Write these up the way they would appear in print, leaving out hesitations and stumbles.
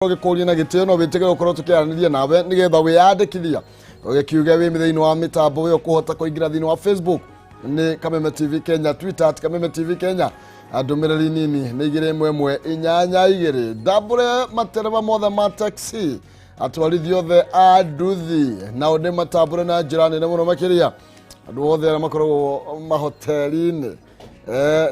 Ũgĩkũria na gĩtĩo no wĩtĩkĩre gũkorwo tũkĩaranĩria nawe nĩgetha wĩyandĩkithia ũgĩkiuge wĩ thĩinĩ wa mĩtambo ĩyo kũhota kũingĩra thĩinĩ wa Facebook nĩ Kameme TV Kenya, Twitter @KamemeTV Kenya. Ndũmĩrĩri nini nĩ 21882. Ndambũre matereba mothe ma taxi, atwarithia othe a nduthi nao nĩ matambũre na njĩra nene mũno makĩria, andũ othe arĩa makoragwo mahoteli-inĩ.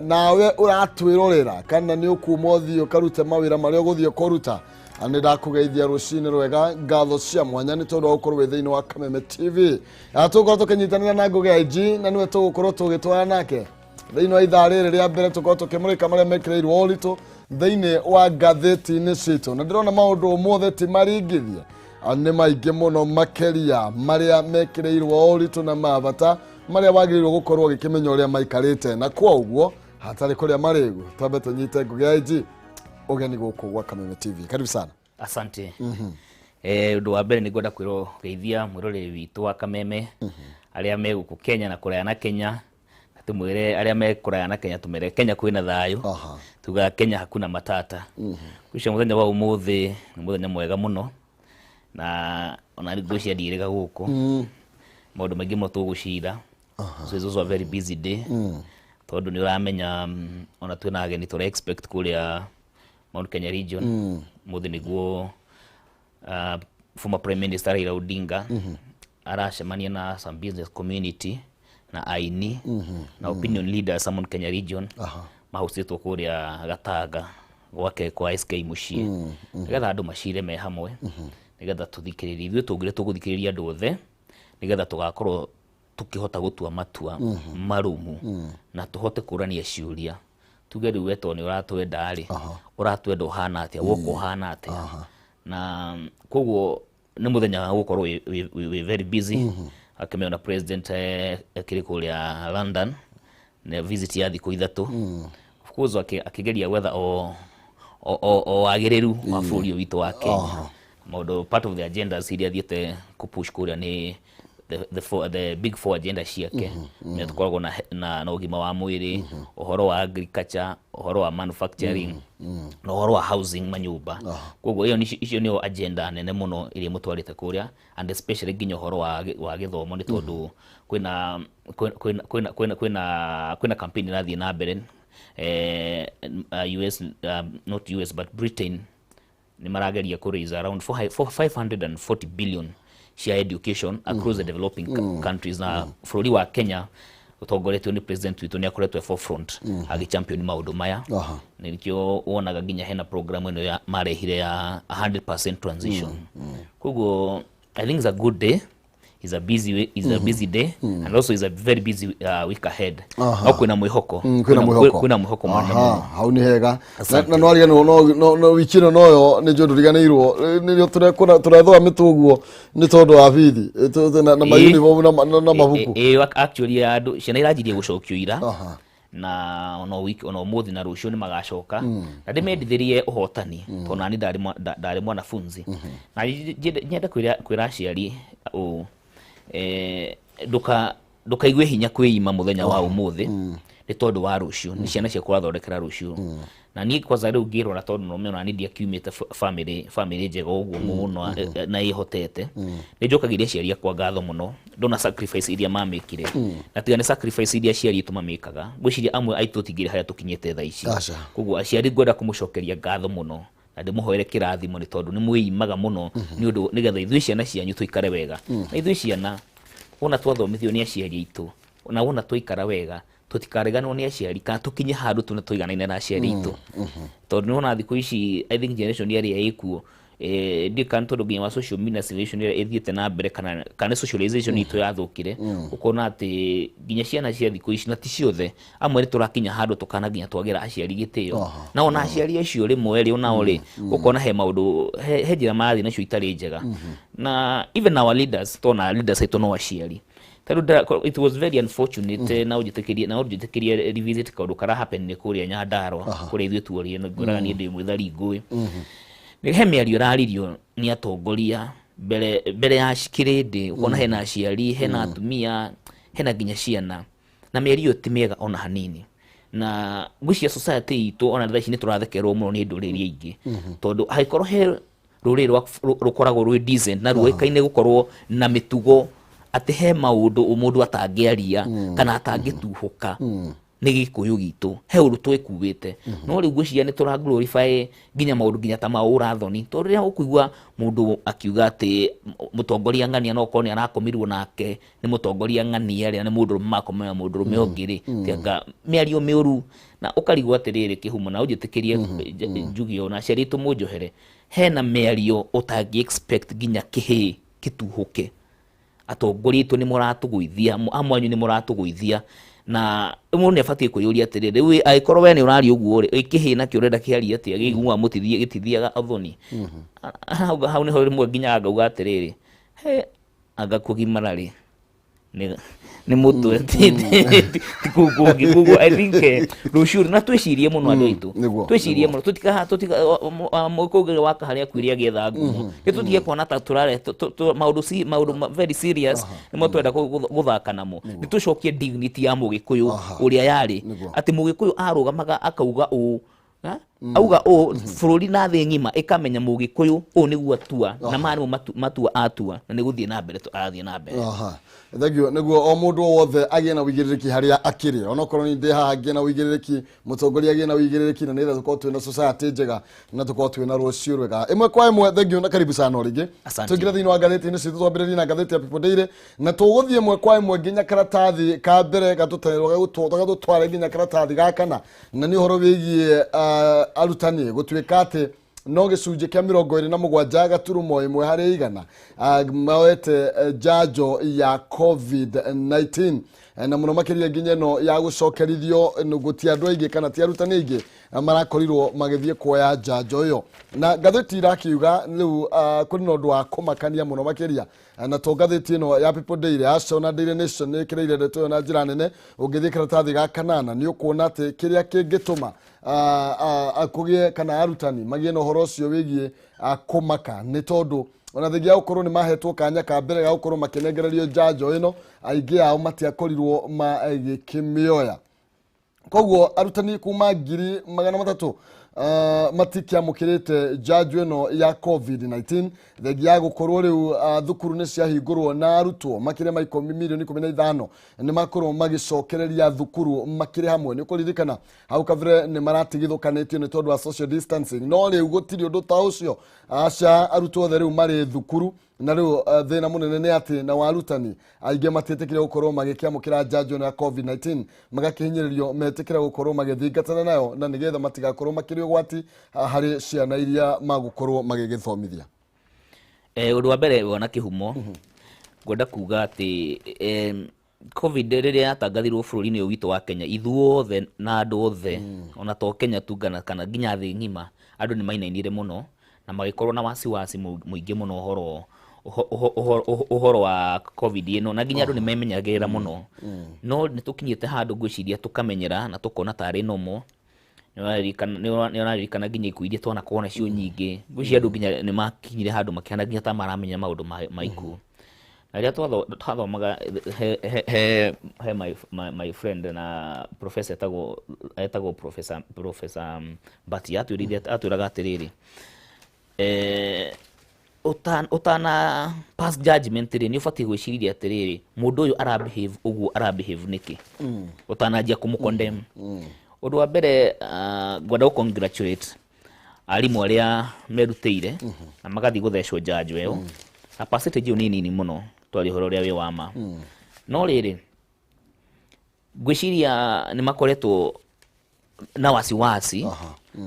Nawe ũratwĩrorera kana nĩ ũkuma ũthiĩ ũkarute mawĩra marĩa ũgũthiĩ kũruta, nĩ ndakũgeithia rũcinĩ rwega, ngatho cia mwanya nĩ tondũ wa gũkorwo wĩ thĩinĩ wa Kameme TV. Tũgũkorwo tũkĩnyitanĩra na Ngũgĩ IG na nĩwe tũgũkorwo tũgĩtwara nake thĩinĩ wa ithaa rĩrĩ rĩa mbere, tũkorwo tũkĩmũrĩka marĩa mekĩrĩirwo ũritũ thĩinĩ wa ngathĩti-inĩ citũ, na ndĩrona maũndũ ũmũthĩ ti maringithie. Nĩ maingĩ mũno makĩria marĩa mekĩrĩirwo ũritũ na mabata marĩa wagĩrĩirwo gũkorwo ũgĩkĩmenya ũrĩa maikarĩte, na kwa ũguo hatarĩ kũrĩa marĩgu twambe tũnyite Ngũgĩ IG ũgeni gũkũ gwa Kameme TV. Karibu sana. Asante. Ũndũ wa mbere nĩ ngwenda kwĩrwo geithia mwĩroreri witũ wa Kameme arĩa me gũkũ Kenya na kũraya na Kenya, na tũmwĩre arĩa me kũraya na Kenya, tũmere Kenya kwĩna thayũ. Tugaga Kenya hakuna matata. Ũcio mũthenya wa ũmũthĩ nĩ mũthenya mwega mũno, na ona ngwĩciria ndiĩrĩga gũkũ maũndũ maingĩ mũno tũgũcira. So it's also a very busy day tondũ nĩ ũramenya ona twĩna ageni tũra expect kũrĩa Mount Kenya region. Mũthĩ nĩguo former Prime Minister Raila Odinga aracemania na some business community na aini na opinion leaders a Mount Kenya region mahũcĩtwo kũrĩa Gatanga gwake kwa SK mũciĩ, nĩgetha andũ macire me hamwe, nĩgetha tũthikĩrĩrie ithuĩ tũngire tũgũthikĩrĩria andũ othe, nĩgetha tũgakorwo tũkĩhota gũtua matua marũmu na tũhote kũrania ciũria, tuge rĩu we tondũ nĩ ũratwenda rĩ, ũratwenda ũhana atĩa, woka ũhana atĩa? Na koguo nĩ mũthenya wa gũkorwo wĩ very busy. Akĩmenya president akĩrĩ kũrĩa London nĩ visit ya thikũ 3, of course akĩgeria gwetha o wagĩrĩru wa bũrũri ũyũ witũ wa Kenya. Maũndũ part of the agendas iria athiĩte kũpush kũrĩa nĩ the big four agenda ciake, nĩ tũkoragwo na ũgima wa mwĩrĩ, ũhoro wa agriculture, ũhoro wa manufacturing na ũhoro wa housing, manyũmba. Koguo ĩyo icio nĩyo agenda nene mũno iria mũtwarĩte kũrĩa, and especially nginya ũhoro wa gĩthomo, nĩ tondũ kwĩna kwĩna kwĩna kwĩna kwĩna kwĩna campaign ĩrathiĩ na mbere, US, not US but Britain, nĩ marageria kũ raise around 540 billion cia education across the developing countries, na bũrũri wa Kenya ũtongoretio nĩ president witũ nĩ akoretwo e forefront agĩ champion maũndũ maya. Nĩkĩo wonaga nginya hena program ĩno ya marehire ya 100% transition. Koguo I think it's a good day, it's a busy day and also it's a very busy week ahead, no kwĩna mwĩhoko. Kwĩna mwĩhoko. Kwĩna mwĩhoko mũnene mũno. Hau nĩ hega. Na nwariganĩrwo no wiki ĩno noyo nĩ njũ ndũriganĩirwo nĩrĩo tũrethoa mĩtũ ũguo nĩ tondũ wa bithi na mayunibomu na mabuku. Ĩ actually andũ ciana iranjirie gũcokio ira na ona wiki ona ũmũthĩ na rũciũ nĩ magacoka, na ndĩmendithĩrie ũhotani tondũ nani ndarĩ mwanafunzi, na nyende kwĩra aciari ũũ, ndũkaigue hinya kwĩima mũthenya wa ũmũthĩ nĩ tondũ wa rũciũ, nĩ ciana ciaku ũrathondekera rũciũ. Na niĩ kwanza rĩu ngĩrora, tondũ no mena niĩ ndiakiumĩte family njega ũguo mũno na ĩhotete, nĩ njokagĩria aciari akwa ngatho mũno ndona sacrifice iria mamĩkire, na tiga nĩ sacrifice iria aciari aitũ mamĩkaga, ngwĩciria amwe aitũ tũtingĩrĩ harĩa tũkinyĩte thaa ici. Aca. Koguo aciari ngwenda kũmũcokeria ngatho mũno na ndĩmũhoere kĩrathimo, nĩ tondũ nĩ mwĩimaga mũno nĩ ũndũ nĩgetha ithuĩ ciana cianyu tũikare wega. Na ithuĩ ciana wona twathomithio nĩ aciari aitũ na wona twaikara wega, tũtikariganĩrwo nĩ aciari kana tũkinye handũ tune tũiganaine na aciari aitũ, tondũ nĩ wona thikũ ici I think generation ĩrĩa ĩkuo, ndiũĩ kana tondũ nginya wa social media civilization ĩrĩa ĩthiĩte na mbere kana nĩ socialization itũ yathũkire, ũkona atĩ nginya ciana cia thikũ ici, na ti ciothe, amwe nĩ tũrakinya handũ tũkana nginya twagĩra aciari gĩtĩo, na ona aciari acio rĩmwe rĩ onao rĩ ũkona he maũndũ he njĩra marathiĩ nacio itarĩ njega. Na even our leaders, tona leaders aitũ no aciari. Tarĩu it was very unfortunate, na ũnjĩtĩkĩrie revisit kaũndũ kara happen nĩ kũrĩa Nyandarua, kũrĩa ithuĩ tuorire. Ngwĩraga niĩ ndĩ mwĩthari ngũĩ, nĩ he mĩario ĩraririo nĩ atongoria mbere ya kĩrĩndĩ, ũkona hena aciari, hena atumia, hena nginya ciana, na mĩario ĩyo ti mĩega ona hanini. Na ngwĩciria society itũ ona thaa ici nĩ tũrathekerwo mũno nĩ ndũrĩrĩ ingĩ, tondũ hangĩkorwo he Rũrĩrĩ rũkoragwo rwĩ decent na rũĩkaine gũkorwo na mĩtugo atĩ he maũndũ mũndũ atangĩaria kana atangĩtuhũka. Nĩ Gĩkũyũ gitũ he ũndũ twĩkuĩte, no rĩu ngwĩciria nĩ tũra glorify nginya maũndũ nginya ta ma ũrathoni, tondũ rĩrĩa ũkũigua mũndũ akiuga atĩ mũtongoria ng'ania no korwo nĩ arakomirwo nake nĩ mũtongoria ng'ania rĩ, na nĩ mũndũrũme makomera mũndũrũme ũngĩ rĩ, tianga mĩario mĩũru na ũkarigwo atĩrĩrĩ, kĩhumo na ũnjĩtĩkĩrie njuge ũũ, na aciari aitũ mũnjohere, hena mĩario ũtangĩ expect nginya kĩhĩĩ kĩtuhũke. Atongoria aitũ nĩ mũratũgũithia, amwe anyu nĩ mũratũgũithia, na mũndũ nĩ abatiĩ kwĩyũria atĩrĩrĩ, rĩu angĩkorwo we nĩ ũraria ũguo rĩ, ĩ kĩhĩĩ nakĩo ũrenda kĩarie atĩa gĩiguaga mũtithie gĩtithiaga ũthoni? Hau hau nĩho rĩmwe nginyaga ngauga atĩrĩrĩ, he anga kũgimara rĩ nĩ mũtwe, ti kũu kũngĩ. Koguo I think rũciũ na twĩcirie mũno andũ aitũ, twĩcirie mũno, tũtika tũtika mũkũngĩ wa kaharĩa akuire agĩetha ngumo. Nĩ tũtige kuona ta tũrare maũndũ maũndũ very serious nĩmo twenda gũthaka namo. Nĩ tũcokie dignity ya Mũgĩkũyũ ũrĩa yarĩ, atĩ Mũgĩkũyũ arũgamaga akauga ũũ, ha? Auga ũũ, bũrũri na thĩ ng'ima ĩkamenya Mũgĩkũyũ ũũ nĩguo atua, na maya nĩmo matua atua, na nĩ gũthiĩ na mbere arathiĩ na mbere. Aha. Thank you. Nĩguo o mũndũ o wothe agĩe na ũigĩrĩrĩki harĩa akĩrĩ, onokorwo nĩ ndĩ haha ngĩe na ũigĩrĩrĩki, mũtongoria agĩe na ũigĩrĩrĩki, na nĩgetha tũkorwo twĩna society njega na tũkorwo twĩna rũciũ rwega. Ĩmwe kwa ĩmwe, thank you na karibu sana o rĩngĩ. Asante. Tũingĩre thĩinĩ wa ngathĩti-inĩ citũ, twambĩrĩrie na ngathĩti ya People Daily, na tũgũthiĩ ĩmwe kwa ĩmwe nginya karatathi ka mbere gatũtware nginya karatathi ga kana, na nĩ ũhoro wĩgiĩ arutani gũtuĩka atĩ no gĩcunjĩ kĩa 27.1 harĩ igana moete njanjo ya COVID-19, na mũno makĩria nginya ĩno ya gũcokerithio gũti andũ aingĩ kana ti arutani aingĩ marakorirwo magĩthiĩ kuoya njanjo ĩyo. Na ngathĩti irakiuga rĩu kũrĩ na ũndũ wa kũmakania mũno makĩria, na to ngathĩti ĩno ya People Daily, aca, ona Daily Nation nĩ ĩkĩrĩire ndeto ĩyo na njĩra nene. Ũngĩthiĩ karatathi ga kanana nĩ ũkuona atĩ kĩrĩa kĩngĩtũma kũgĩe kana arutani magĩe na ũhoro ũcio wĩgiĩ kũmaka nĩ tondũ ona thengia ya gũkorwo nĩ mahetwo kanya ka mbere ga gũkorwo makĩnengererio njanjo ĩno, aingĩ ao matiakorirwo magĩkĩmĩoya. Koguo arutani kuma 300,000 matikĩamũkĩrĩte njanjo ĩno ya COVID-19, thengia ya gũkorwo rĩu thukuru nĩ ciahingũrwo na arutwo makĩria ma 15 milioni nĩ makorwo magĩcokereria thukuru makĩrĩ hamwe. Nĩ ũkũririkana hau kabere nĩ maratigithũkanĩtio nĩ tondũ wa social distancing, no rĩu gũtirĩ ũndũ ta ũcio, aca, arutwo othe rĩu marĩ thukuru. Na rĩu thĩna mũnene nĩ atĩ na warutani aingĩ matiĩtĩkire gũkorwo magĩkĩamũkĩra njanjo ĩno ya COVID-19, magakĩhinyĩrĩrio metĩkĩre gũkorwo magĩthingatana nayo na nĩgetha matigakorwo makĩrĩ ũgwati harĩ ciana iria magũkorwo magĩgĩthomithia. Ũndũ wa mbere, wona kĩhumo, ngwenda kuga atĩ COVID rĩrĩa yatangathirwo bũrũri-inĩ ũyũ witũ wa Kenya, ithuothe na andũ othe, ona to Kenya tu kana nginya thĩ ng'ima, andũ nĩ mainainire mũno na magĩkorwo na wasiwasi mũingĩ mũno ũhoro wa COVID ĩno, na nginya andũ nĩ memenyagĩrĩra mũno. No nĩ tũkinyĩte handũ ngwĩciria tũkamenyera na tũkona tarĩ normal. Nĩ ũraririkana nginya ikuũ iria twanakorwo nacio nyingĩ, ngwĩciria andũ nginya nĩ makinyire handũ makĩhana nginya ta maramenya maũndũ ma ikuũ. Na rĩrĩa twathomaga he my friend na professor etagwo professor Mbati atwĩrire, atwĩraga atĩrĩrĩ, ũtana pass judgment rĩ, nĩ ũbatiĩ gwĩciria atĩrĩrĩ, mũndũ ũyũ ara behave ũguo ara behave nĩkĩ, ũtananjia kũmũ condemn. Ũndũ wa mbere, ngwenda gũ congratulate arimũ arĩa merutĩire na magathiĩ gũthecwo njanjo ĩyo, na percentage ĩyo nĩ nini mũno twaria ũhoro ũrĩa wĩ wa ma. No rĩrĩ, ngwĩciria nĩ makoretwo na wasiwasi,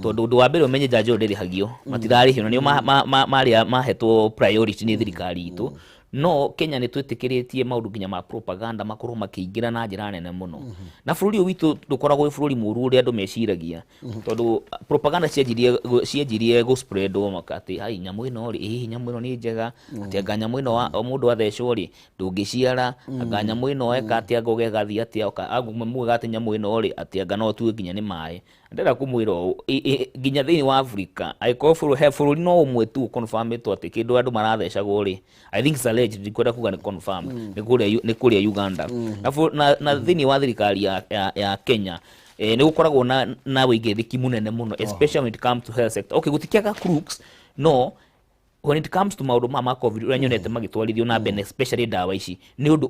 tondũ ũndũ wa mbere ũmenye njanjo ĩyo ndĩrĩhagio, matirarĩhio, na nĩo marĩa mahetwo priority nĩ thirikari itũ. No Kenya nĩ twĩtĩkĩrĩtie maũndũ nginya ma propaganda makorwo makĩingĩra na njĩra nene mũno, na bũrũri ũyũ witũ ndũkoragwo wĩ bũrũri mũũru ũrĩa andũ meciragia, tondũ propaganda cianjirie gũ spread atĩ hai nyamũ ĩno rĩ, hihi nyamũ ĩno nĩ njega, atĩ anga nyamũ ĩno mũndũ athecwo rĩ ndũngĩciara, anga nyamũ ĩno eka atĩa, anga ũgegathiĩ atĩa, mugaga atĩ nyamũ ĩno rĩ, atĩ anga no tue nginya nĩ maĩ. Ndĩrenda kũmwĩra ũũ, nginya thĩinĩ wa Africa, angĩkorwo he bũrũri no ũmwe tu confirmĩtwo atĩ kĩndũ andũ marathecagwo rĩ, I think it's alleged, ndikwenda kuga nĩ confirmed, nĩ kũrĩa Uganda. Na thĩinĩ wa thirikari ya Kenya nĩ gũkoragwo na wĩigĩrĩrĩki mũnene mũno, especially when it comes to health sector. Okay, gũtikĩaga crooks, no When it comes to maũndũ maya ma COVID ũrĩa nyonete magĩtwarithio na mbere, especially ndawa ici, nĩ ũndũ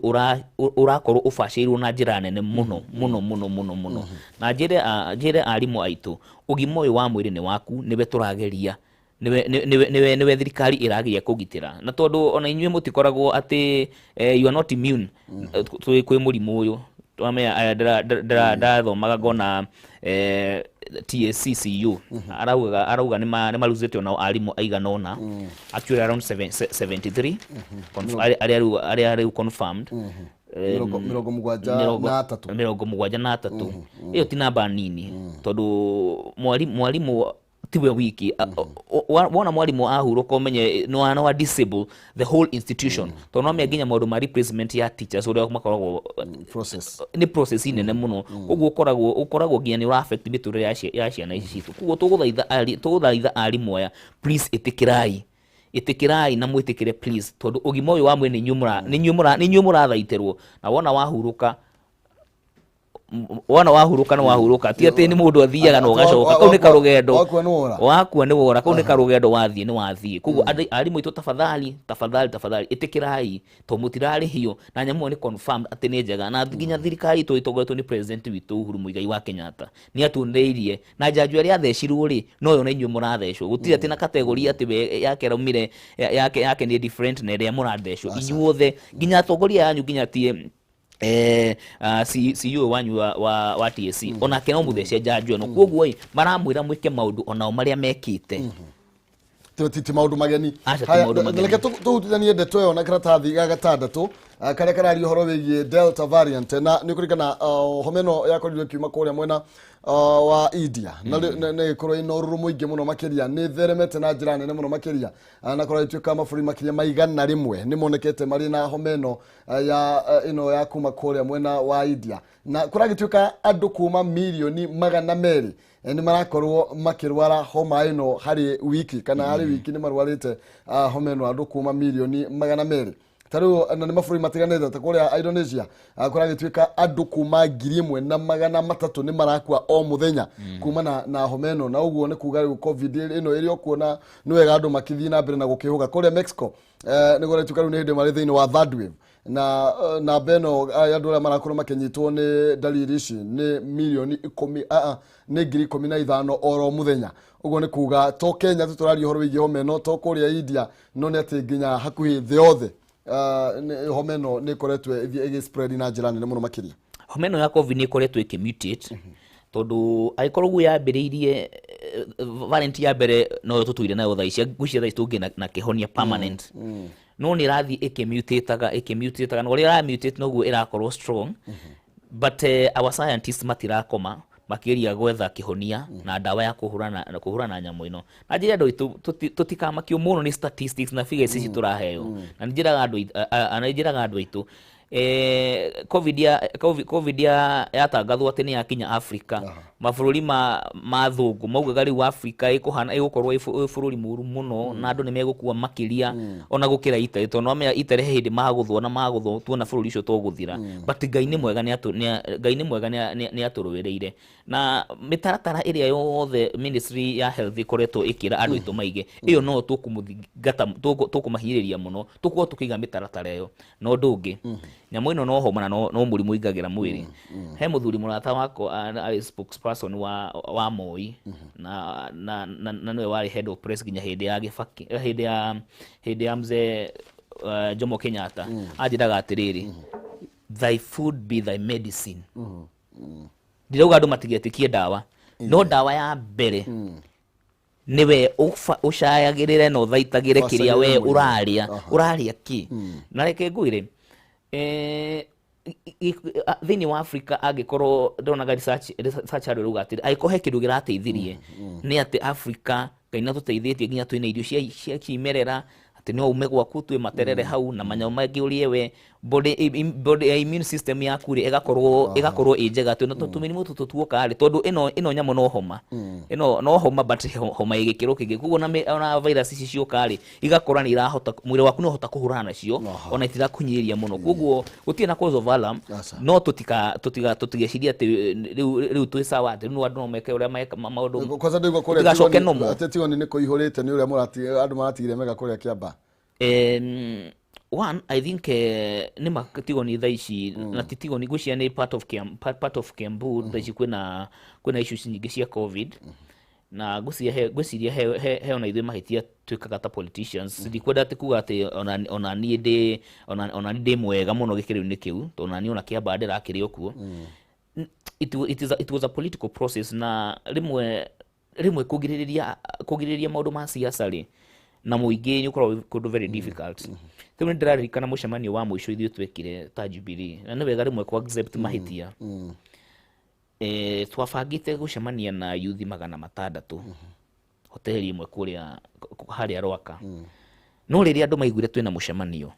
ũrakorwo ũbacĩirwo na njĩra nene mũno mũno mũno mũno mũno. Na njĩre arimũ aitũ, ũgima ũyũ wa mwĩrĩ nĩ waku, nĩwe tũrageria, nĩwe thirikari ĩrageria kũgitĩra, na tondũ ona inyuĩ mũtikoragwo atĩ you are not immune kwĩ mũrimũ ũyũ. Twamenya aya ndathomaga ngona TSC CEO arauga nĩ maruzĩte onao arimũ aigana ũna, actually around 73 arĩa rĩu confirmed. 73. 73, ĩyo ti namba nini, tondũ mwarimũ tiwe wiki. Wona mwarimũ ahurũka, ũmenye no wa disable the whole institution, tondũ no nginya maũndũ ma replacement ya teachers ũrĩa makoragwo process. Nĩ process nene mũno. Koguo ũkoragwo nginya nĩ ũra affect mĩtũrĩre ya ciana ici citũ. Koguo tũgũthaitha arimũ aya, please, ĩtĩkĩrai, ĩtĩkĩrai na mwĩtĩkĩre please, tondũ ũgima ũyũ wa mwĩrĩ nĩ inyuĩ mũrathaitĩrwo. Na wona wahurũka, wona wahurũka nĩ wahurũka, ti atĩ nĩ mũndũ athiaga na ũgacoka. Kau nĩ karũgendo. Wakua nĩ wora. Wakua nĩ wora. Kau nĩ karũgendo, wathiĩ nĩ wathiĩ. Koguo arimũ aitũ, tafadhali, tafadhali, tafadhali, ĩtĩkĩrai, tondũ mũtirarĩhio na nyamũ ĩyo nĩ confirmed atĩ nĩ njega. Na nginya thirikari itũ ĩtongoretio nĩ president witũ Uhuru Muigai wa Kenyatta nĩ atuonereirie na njanjo ĩrĩa athecirwo rĩ, noyo na inyuĩ mũrathecwo. Gũtirĩ atĩ na category atĩ we yake raumire yake nĩ different na ĩrĩa mũrathecwo inyuothe, nginya atongoria anyu, nginya tie CEO wanyu wa TSC, onake no mũthece njanjo ĩno. Koguo ĩ maramwĩra mwĩke maũndũ onao marĩa mekĩte. Ti maũndũ mageni. Aca, ti Haya, maũndũ mageni. Reke tũhutithanie ndeto ĩyo na karatathi ga gatandatũ, karĩa kararia ũhoro wĩgiĩ Delta variant. Na nĩ kũringana, homa ĩno yakorirwo ĩkiuma kũrĩa mwena wa India na nĩ ĩkorwo ĩna ũrũrũ mũingĩ mũno makĩria, nĩ ĩtheremete na njĩra nene mũno makĩria. Na kũragĩtuĩka mabũrũri makĩria ma 100 nĩ monekete marĩ na homa ĩno, ya ĩno ya kuma kũrĩa mwena wa India. Na kũragĩtuĩka andũ kuma mirioni 200 nĩ marakorwo makĩrwara homa ĩno harĩ wiki, kana harĩ wiki nĩ marwarĩte homa ĩno, andũ kuma mirioni 200. Ta rĩu na nĩ mabũrũri matiganĩte ta kũrĩa Indonesia, kũragĩtuĩka andũ kuma 1300 nĩ marakua o mũthenya kuma na homa ĩno. Na ũguo nĩ kuga rĩu COVID ĩno ĩrĩ o kuo, na nĩ wega andũ makĩthiĩ na mbere na gũkĩhũga. Kũrĩa Mexico, nĩ kũratuĩka rĩu nĩ hĩndĩ marĩ thĩinĩ wa third wave, na namba ĩno andũ arĩa marakorwo makĩnyitwo nĩ dalili ici nĩ mirioni 10, nĩ 15,000 oro mũthenya. Ũguo nĩ kuga to Kenya tu tũraria ũhoro wĩgiĩ homa ĩno, to kũrĩa India, no nĩ atĩ nginya hakuhĩ thĩ yothe, homa ĩno nĩ ĩkoretwo ĩgĩthiĩ ĩgĩ spread na njĩra nene mũno makĩria. Homa ĩno ya COVID nĩ ĩkoretwo ĩkĩmutate, tondũ angĩkorwo guo yambĩrĩirie variant ya mbere noyo tũtũire nayo thaa ici, ngwĩciria thaa ici tũngĩ na kĩhonia permanent, no nĩ ĩrathiĩ ĩkĩmutataga, ĩkĩmutataga, na ũrĩa ĩramutate noguo ĩrakorwo strong. But our scientists matirakoma makĩgeria gwetha kĩhonia na ndawa ya kũhũrana na nyamũ ĩno. Na njĩra andũ aitũ tũtikamakio mũno nĩ statistics na figures ici tũraheo. Na nĩ njĩraga andũ aitũ, COVID ya yatangathwo atĩ nĩ yakinya Africa, mabũrũri ma thũngũ maugaga rĩu Africa ĩkũhana ĩgũkorwo ĩ bũrũri mũru mũno na andũ nĩ megũkua makĩria ona gũkĩra Italy, tondũ nomenya Italy he hĩndĩ magũthwo na magũthwo tuona bũrũri ũcio tũgũthira. But Ngai nĩ mwega, Ngai nĩ mwega, nĩ atũrũĩrĩire na mĩtaratara ĩrĩa yothe ministry ya health ĩkoretwo ĩkĩra andũ aitũ maige. Ĩyo no tũkũmũthingata, tũkũmahinyĩrĩria mũno, tũkorwo tũkĩiga mĩtaratara ĩyo. Na ũndũ ũngĩ, nyamũ ĩno no homa na no mũrimũ ingagĩra mwĩrĩ. He mũthuri mũrata wakwa arĩ spokesperson wa Moi na nĩwe warĩ head of press nginya hĩndĩ ya Gĩbaki, hĩndĩ ya mzee Jomo Kenyatta. Anjĩraga atĩrĩrĩ, "Thy food be thy medicine." Ndirauga andũ matigetĩkie ndawa, no ndawa ya mbere nĩwe ũcayagĩrĩre na ũthaitagĩre kĩrĩa we Ũbacagĩrĩre mwĩrĩ. ũrarĩa. Ũrarĩa kĩ? Na reke ngwĩre, thĩinĩ wa Africa, angĩkorwo ndonaga research andũ rauga atĩrĩ, angĩkorwo he kĩndũ kĩrateithirie nĩ atĩ Africa Ngai nĩ atũteithĩtie nginya twĩna irio cia kĩmerera. Atĩ no ume gwaku ũtue materere hau na manyamũ mangĩ ũrĩe we body, body ya immune system yaku rĩ ĩgakorwo ĩ njega atĩ ona tũmĩrimũ tũtũ tuoka rĩ, tondũ ĩno nyamũ no homa, ĩno no homa, but homa ĩ gĩkĩro kĩngĩ. Koguo ona virus ici cioka rĩ, igakora nĩ irahota, mwĩrĩ waku nĩ ũhota kũhũrana nacio, ona itirakunyĩrĩria mũno. Koguo gũtirĩ na cause of alarm. Aca. No tũtigecirie atĩ rĩu twĩ sawa, atĩ rĩu andũ no meke ũrĩa meka maũndũ. Kwanza ndaigua kũrĩa Tũtigacoke Tigoni- normal. atĩ Tigoni nĩ kũihũrĩte nĩ ũrĩa andũ maratigire mega kũrĩa Kĩamba. One, I think nĩ Tigoni thaa ici, na ti Tigoni, ngwĩciria nĩ part of Kiambu thaa ici kwĩna issues nyingĩ cia COVID, na ngwĩciria he ona ithuĩ mahĩtia twĩkaga ta politicians. Ndikwenda atĩ kuga atĩ ona niĩ ndĩ ona niĩ ndĩ mwega mũno gĩkĩro-inĩ kĩu, tondũ ona niĩ ona Kĩamba ndĩrakĩrĩ o kuo. It was a political process, na rĩmwe kũgirĩrĩria maũndũ ma siasa rĩ na mũingĩ nĩ ũkoragwo wĩ kũndũ very difficult. Rĩu nĩ ndĩraririkana mũcemanio wa mũico ithuĩ twekire ta Jubilee, na nĩ wega rĩmwe kũ accept mahĩtia. Twabangĩte gũcemania na yuthi 600 hoteli ĩmwe kũrĩa harĩa Rwaka, no rĩrĩa andũ maiguire twĩna mũcemanio,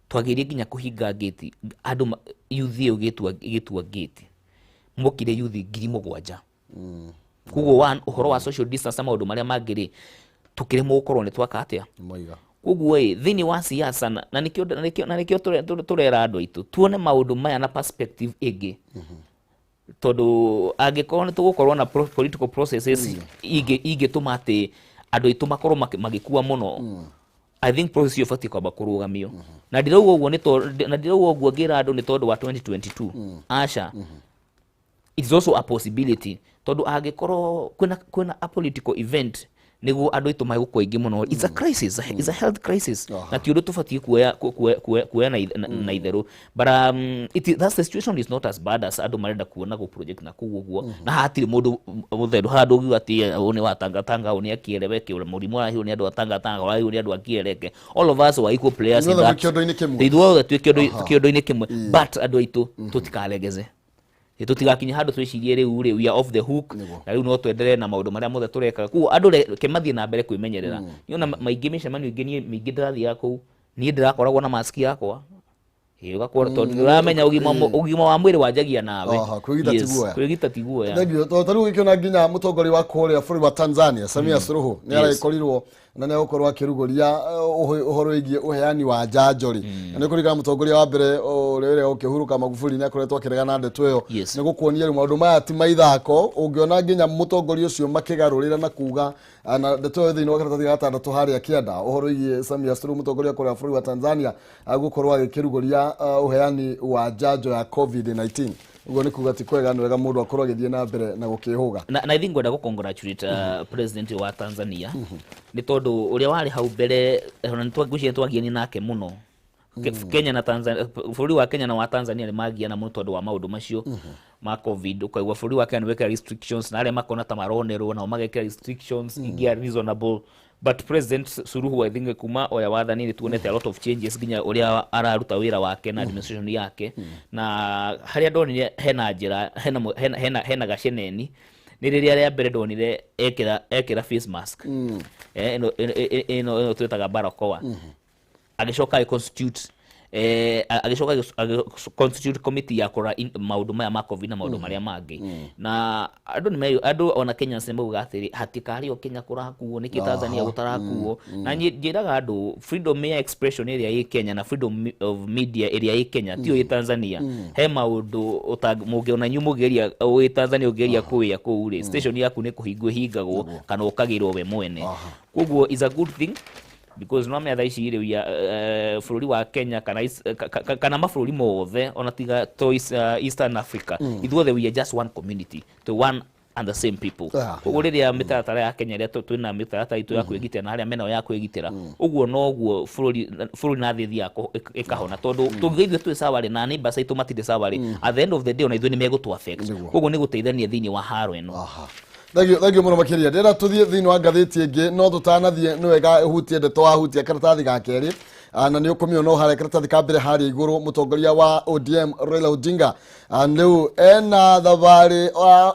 twagĩrie nginya kũhinga ngĩti, andũ yuthi ĩyo ĩgĩtua ngĩti, mokire yuthi 7,000. Koguo ũhoro wa social distance na maũndũ marĩa mangĩ rĩ, tũkĩremwo gũkorwo nĩ twaka atĩa. Moiga. Koguo ĩ thĩinĩ wa siasa na nĩkĩo tũrera andũ aitũ tuone maũndũ maya na perspective ĩngĩ, tondũ angĩkorwo nĩ tũgũkorwo na political processes ingĩtũma atĩ andũ aitũ makorwo magĩkua mũno, I think process ĩyo ĩbatiĩ kwamba kũrũgamio. Na ndirauga ũguo nĩ tondũ, na ndirauga ũguo ngĩra andũ nĩ tondũ wa 2022, aca. It's also a possibility, tondũ angĩkorwo kwĩna a political event nĩguo andũ aitũ magũkua aingĩ mũno, it's a crisis, it's a health crisis, na ti ũndũ tũbatiĩ kuoya na itherũ. But that's the situation is not as bad as andũ marenda kuona gũ project na kũu ũguo, na hatirĩ mũndũ mũtheru haha ndũngiuga atĩ ũyũ nĩ wa Tangatanga, ũyũ nĩ akĩeleweke, mũrimũ ũrahihwo nĩ andũ a Tangatanga, ũrahihwo nĩ andũ a Kiereke. All of us were equal players in Ithuothe that. twĩ kĩondo-inĩ kĩmwe. Ithuothe twĩ kĩondo-inĩ kĩmwe, but andũ aitũ tũtikaregeze, tũtigakinye handũ twĩcirie rĩu rĩ we are off the hook na rĩu no twenderee na maũndũ marĩa mothe tũrekaga. Koguo andũ reke mathiĩ na mbere kwĩmenyerera. Niĩ ona maingĩ mĩcemanio ĩngĩ niĩ mĩingĩ ndĩrathiaga kũu, niĩ ndĩrakoragwo na mask yakwa. Ĩĩ, ũgakorwo tondũ nĩũramenya ũgima wa mwĩrĩ wanjagia nawe. Aha, kwĩgita ti Yes, guoya. Kwĩgita ti guoya. Thank you. Tondũ ta rĩu gĩkĩona nginya mũtongoria wa kũrĩa bũrũri wa Tanzania, Samia Suluhu, nĩ aragĩkorirwo na nĩ egũkorwo akĩrugũria ũhoro wĩgiĩ ũheani wa njanjo rĩ, na nĩ kũringana mũtongoria wa mbere ũrĩa ũrĩa ũkĩhurũka Magufuli nĩ akoretwo akĩregana na ndeto ĩyo. Nĩ gũkuonia rĩu maũndũ maya ti maithako, ũngĩona nginya mũtongoria ũcio makĩgarũrĩra na kuga na ndeto ĩyo thĩinĩ wa karatathi ga gatandatũ harĩa kĩanda, ũhoro wĩgiĩ Samia Suluhu, mũtongoria kũrĩa bũrũri wa Tanzania, gũkorwo agĩkĩrugũria ũheani wa njanjo ya COVID-19. Ũguo nĩ kuga ti kwega, nĩ wega mũndũ akorwo agĩthiĩ na mbere na gũkĩhũga. Na I think ngwenda gũ congratulate president wa Tanzania, nĩ tondũ ũrĩa warĩ hau mbere ona nĩ ngwĩciria nĩ twagiani nake mũno. Kenya na Tanzania, bũrũri wa Kenya na wa Tanzania nĩ magiana mũno tondũ wa maũndũ macio ma COVID. Ũkaigua bũrũri wa Kenya nĩ wekĩra restrictions na arĩa makona ta maronerwo nao magekĩra restrictions ingĩ are reasonable, but President Suluhu, I think kuma oya wathani nĩ tuonete a lot of changes, nginya ũrĩa araruta wĩra wake na administration yake, na harĩa ndonire hena njĩra hena gaceneni nĩ rĩrĩa rĩa mbere ndonire ekĩra face mask. Ĩno twĩtaga barakoa, agĩcoka agĩ constitute committee ya kũrora maũndũ maya ma COVID na maũndũ marĩa mangĩ. Na andũ nĩ andũ ona Kenyans nĩ maugaga atĩrĩ, hatikarĩ o Kenya kũrakuo, nĩkĩ Tanzania gũtarakuo? Na niĩ njĩraga andũ freedom ya expression ĩrĩa ĩ Kenya na freedom of media ĩrĩa ĩ Kenya tiyo ĩ Tanzania. He maũndũ mũngĩona inyuĩ mũngĩgeria wĩ Tanzania, ũngĩgeria kũwĩa kũu rĩ, station yaku nĩ kũhingwo ĩhingagwo kana ũkagĩrwo we mwene. Koguo is a good thing, because no menya thaa ici rĩ bũrũri wa Kenya kana kana mabũrũri mothe ona tiga to Eastern Africa, ithuothe we are just one community, to one and the same people. Koguo rĩrĩa mĩtaratara ya Kenya ĩrĩa twĩna mĩtaratara itũ ya kwĩgitĩra na arĩa menayo ya kwĩgitĩra, ũguo noguo bũrũri na thĩ ĩthiaga ĩkahona, tondũ tũngiuga ithuĩ twĩ sawa rĩ na neighbors aitũ matirĩ sawa rĩ, at the end of the day ona ithuĩ nĩ megũtũ affect. Koguo nĩ gũteithania thĩinĩ wa haro ĩno. Aha. Thank you, thank you mũno makĩria. Ndĩrenda tũthiĩ thĩinĩ wa ngathĩti ĩngĩ, no tũtanathiĩ nĩ wega ũhutie ndeto wahutia karatathi ga kerĩ. Na nĩ ũkũmĩona o harĩa karatathi ka mbere harĩa igũrũ, mũtongoria wa ODM Raila Odinga rĩu ena thabarĩ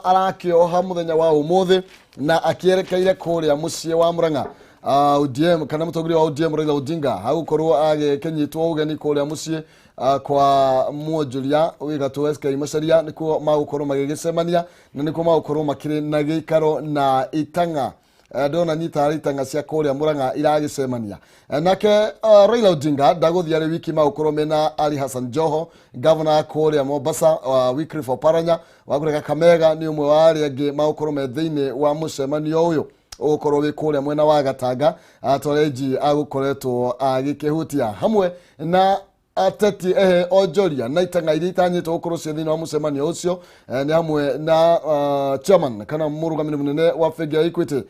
arakĩoha mũthenya wa ũmũthĩ na akĩerekeire kũrĩa mũciĩ wa Murang'a. ODM kana mũtongoria wa ODM Raila Odinga agũkorwo agĩkĩnyitwo ũgeni kũrĩa mũciĩ kwa mwonjoria wĩ gatũ SK Macharia, nĩkuo magũkorwo magĩgĩcemania na nĩkuo magũkorwo makĩrĩ na gĩikaro na itang'a. Ndona nyita itang'a cia kũrĩa Murang'a iragĩcemania. Nake Raila Odinga ndagũthiĩ arĩ wiki, magũkorwo mena Ali Hassan Joho, gavana kũrĩa Mombasa, Wycliffe Oparanya wa kũrĩa Kakamega nĩ ũmwe wa arĩa angĩ magũkorwo me thĩinĩ wa mũcemanio ũyũ ũgũkorwo wĩ kũrĩa mwena wa Gatanga, Torenji agũkoretwo agĩkĩhutia hamwe na ateti ehe onjoria na itang'a iria itanyĩtwo gũkorwo ciĩ thĩinĩ wa mũcemanio ũcio, nĩ hamwe na chairman kana mũrũgamĩrĩri mũnene wa bengi ya Equity,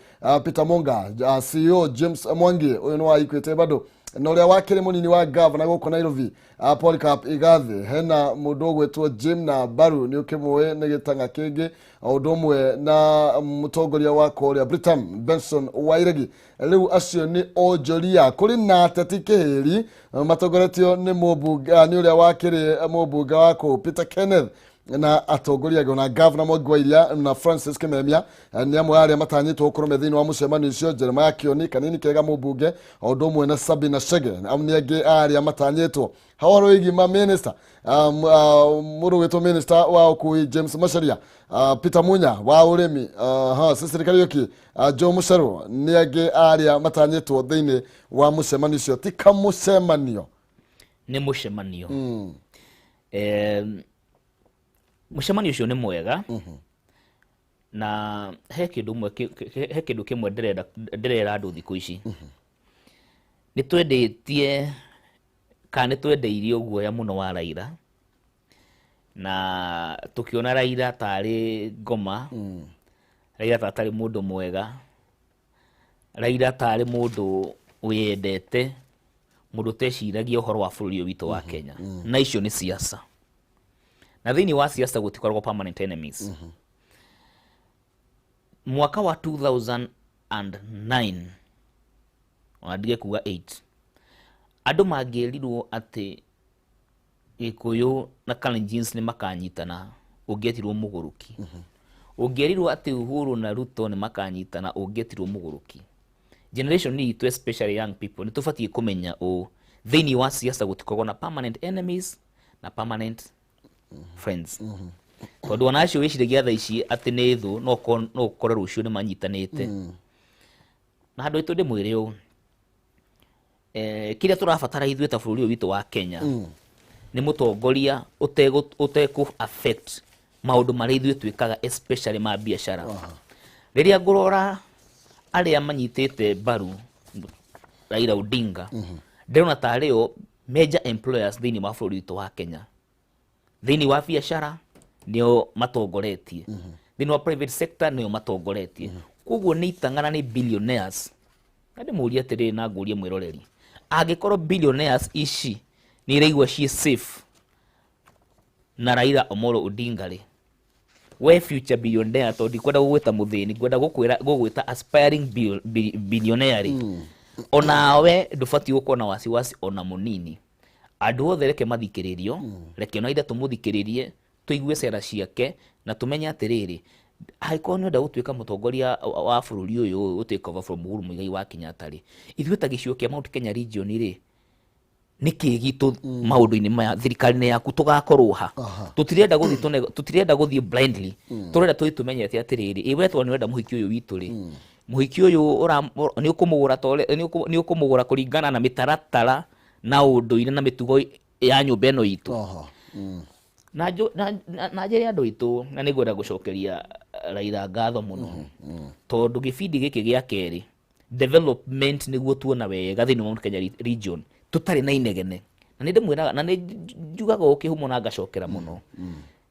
Peter Monga, CEO James Mwangi, ũyũ nĩ wa Equity bado, na ũrĩa wakĩrĩ mũnini wa gavana gũkũ Nairobi, Polycarp Igathe. Hena mũndũ ũgwĩtwo Jim na Baru, nĩ ũkĩmũĩ, nĩ gĩtang'a kĩngĩ, o ũndũ ũmwe na mũtongoria wa kũrĩa Britain, Benson Wairegi. Rĩu acio nĩ onjoria. Kũrĩ na ateti kĩhĩri matongoretio nĩ mũmbunge, nĩ ũrĩa wakĩrĩ mũmbunge wa kũu, Peter Kenneth, na atongoria angĩ, ona gavana Mwangi wa Iria na Francis Kimemia, nĩ amwe arĩa matanyĩtwo gũkorwo me thĩinĩ wa mũcemanio ũcio. Jeremiah Kioni Kanini Kega mũmbunge, o ũndũ ũmwe na Sabina Chege, nĩ angĩ arĩa matanyĩtwo. Ha ũhoro wĩgiĩ ma minister, mũndũ wĩtwo minister wa ũkui James Macharia, Peter Munya wa ũrĩmi, ha Cecily Kariuki, Joe Mucheru nĩ angĩ arĩa matanyĩtwo thĩinĩ wa mũcemanio ũcio. Ti kamũcemanio. Nĩ mũcemanio. Mũcemanio ũcio nĩ mwega na he kĩndũ ũmwe he kĩndũ kĩmwe ndĩrenda ndĩrera andũ thikũ ici. Nĩ twendĩtie kana nĩ twendeirio guoya mũno wa Raila, na tũkĩona Raila tarĩ ngoma, Raila ta atarĩ mũndũ mwega, Raila tarĩ mũndũ wĩyendete, mũndũ ũteciragia ũhoro wa bũrũri ũyũ witũ wa Kenya. Na icio nĩ siasa, na thĩinĩ wa siasa gũtikoragwo permanent enemies. Mwaka wa 2009, ona ndige kuga 8, andũ mangĩrirwo atĩ Gĩkũyũ na Kalenjins nĩ makanyitana, ũngĩetirwo mũgũrũki. Ũngĩerirwo atĩ Uhuru na Ruto nĩ makanyitana, ũngĩetirwo mũgũrũki. Generation itũ, especially young people, nĩ tũbatiĩ kũmenya ũũ: thĩinĩ wa siasa gũtikoragwo na permanent enemies na permanent friends, tondũ ona acio wĩciragia thaa ici atĩ nĩ thũ, no ũkore rũciũ nĩ manyitanĩte. Na handũ aitũ ndĩmwĩre ũũ, kĩrĩa tũrabatara ithuĩ ta bũrũri ũyũ witũ wa Kenya nĩ mũtongoria ũtekũ affect maũndũ marĩa ithuĩ twĩkaga, especially ma biacara. Rĩrĩa ngũrora arĩa manyitĩte mbaru Raila Odinga, ndĩrona tarĩ o major employers thĩinĩ wa bũrũri witũ wa Kenya. Thĩinĩ wa biacara nĩo matongoretie, thĩinĩ wa private sector nĩo matongoretie. Koguo nĩ itang'ana, nĩ billionaires. Na ndĩmũrie atĩrĩrĩ, na ngũrie mwĩroreri, angĩkorwo billionaires ici nĩ iraigua ciĩ safe na Raila Omolo Odinga rĩ, we future billionaire, tondũ ndikwenda gũgwĩta mũthĩni, ngwenda gũkwĩra gũgwĩta aspiring billionaire rĩ, onawe ndũbatiĩ gũkorwo na wasiwasi ona mũnini. Andũ othe reke mathikĩrĩrio, reke ona ithe tũmũthikĩrĩrie, tũigue cera ciake na tũmenye atĩrĩrĩ, angĩkorwo nĩ ũrenda gũtuĩka mũtongoria wa bũrũri ũyũ, ũ take over from Uhuru Muigai wa Kenyatta rĩ, ithuĩ ta gĩcigo kĩa Mount Kenya region rĩ, nĩ kĩ gitũ maũndũ-inĩ maya thirikari-inĩ yaku tũgakorwo ha? Tũtirenda gũthiĩ blindly, tũrenda tũthiĩ tũmenyete atĩrĩrĩ, ĩ we tondũ nĩ ũrenda mũhiki ũyũ witũ rĩ, mũhiki ũyũ nĩ ũkũmũgũra ta ũrĩa- nĩ ũkũmũgũra kũringana na mĩtaratara na ũndũire na mĩtugo ya nyũmba ĩno itũ. Na njĩre andũ aitũ, na nĩ ngwenda gũcokeria Raila ngatho mũno, tondũ gĩbindi gĩkĩ gĩa kerĩ development nĩguo tuona wega thĩinĩ wa Mount Kenya region tũtarĩ na inegene. Na nĩ ndĩmwĩraga na nĩ njugaga ũũ kĩhumo na ngacokera mũno,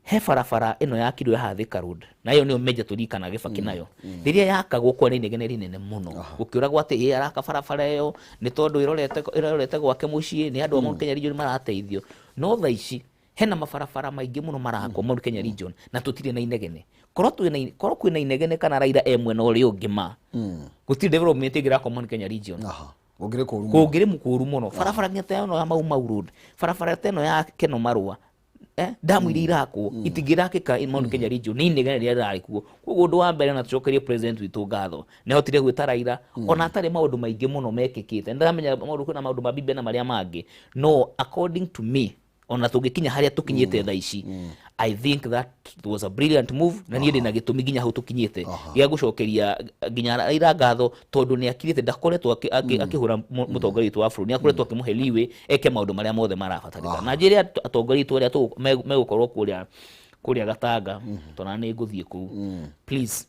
he barabara ĩno yakirwo ya Thika Road, na ĩyo nĩyo major tũririkanaga Gĩbakĩ nayo. Rĩrĩa yakagwo kwarĩ inegene rĩnene mũno, gũkĩũragwo atĩ ĩ araka barabara ĩyo nĩ tondũ ĩrorete gwake mũciĩ, nĩ andũ a Mount Kenya region marateithio. No thaa ici hena mabarabara maingĩ mũno marakwo Mount Kenya region na tũtirĩ na inegene. Korwo kwĩna inegene kana Raila e mwena ũrĩa ũngĩ, ma gũtirĩ development ĩngĩ ĩrakwo Mount Kenya region. Gũngĩrĩ kũru mũno. Kũngĩrĩ kũru mũno. Barabara nginya ta ĩno ya Mau Mau Road, barabara ta ĩno ya Keno Marũa, Damu iria irakwo itingĩrakĩka in Mount Kenya region nĩ inegene rĩrĩa rĩrarĩ kuo. Koguo ũndũ wa mbere, na tũcokerie president witũ ngatho, nĩ ahotire gwĩta Raila ona atarĩ maũndũ maingĩ mũno mekĩkĩte. Nĩndĩramenya maũndũ, kwĩna maũndũ ma BBI na marĩa mangĩ, no according to me, ona tũngĩkinya harĩa tũkinyĩte thaa ici, I think that was a brilliant move, na niĩ ndĩna gĩtũmi nginya hau tũkinyĩte gĩa gũcokeria nginya Raila ngatho, tondũ nĩ akirĩte, ndakoretwo akĩhũra mũtongoria witũ wa bũrũri, nĩ akoretwo akĩmũhe leeway eke maũndũ marĩa mothe marabatarĩka. Na njĩre atongoria aitũ arĩa megũkorwo kũrĩa Gatanga, tondũ nĩ ngũthiĩ kũu, please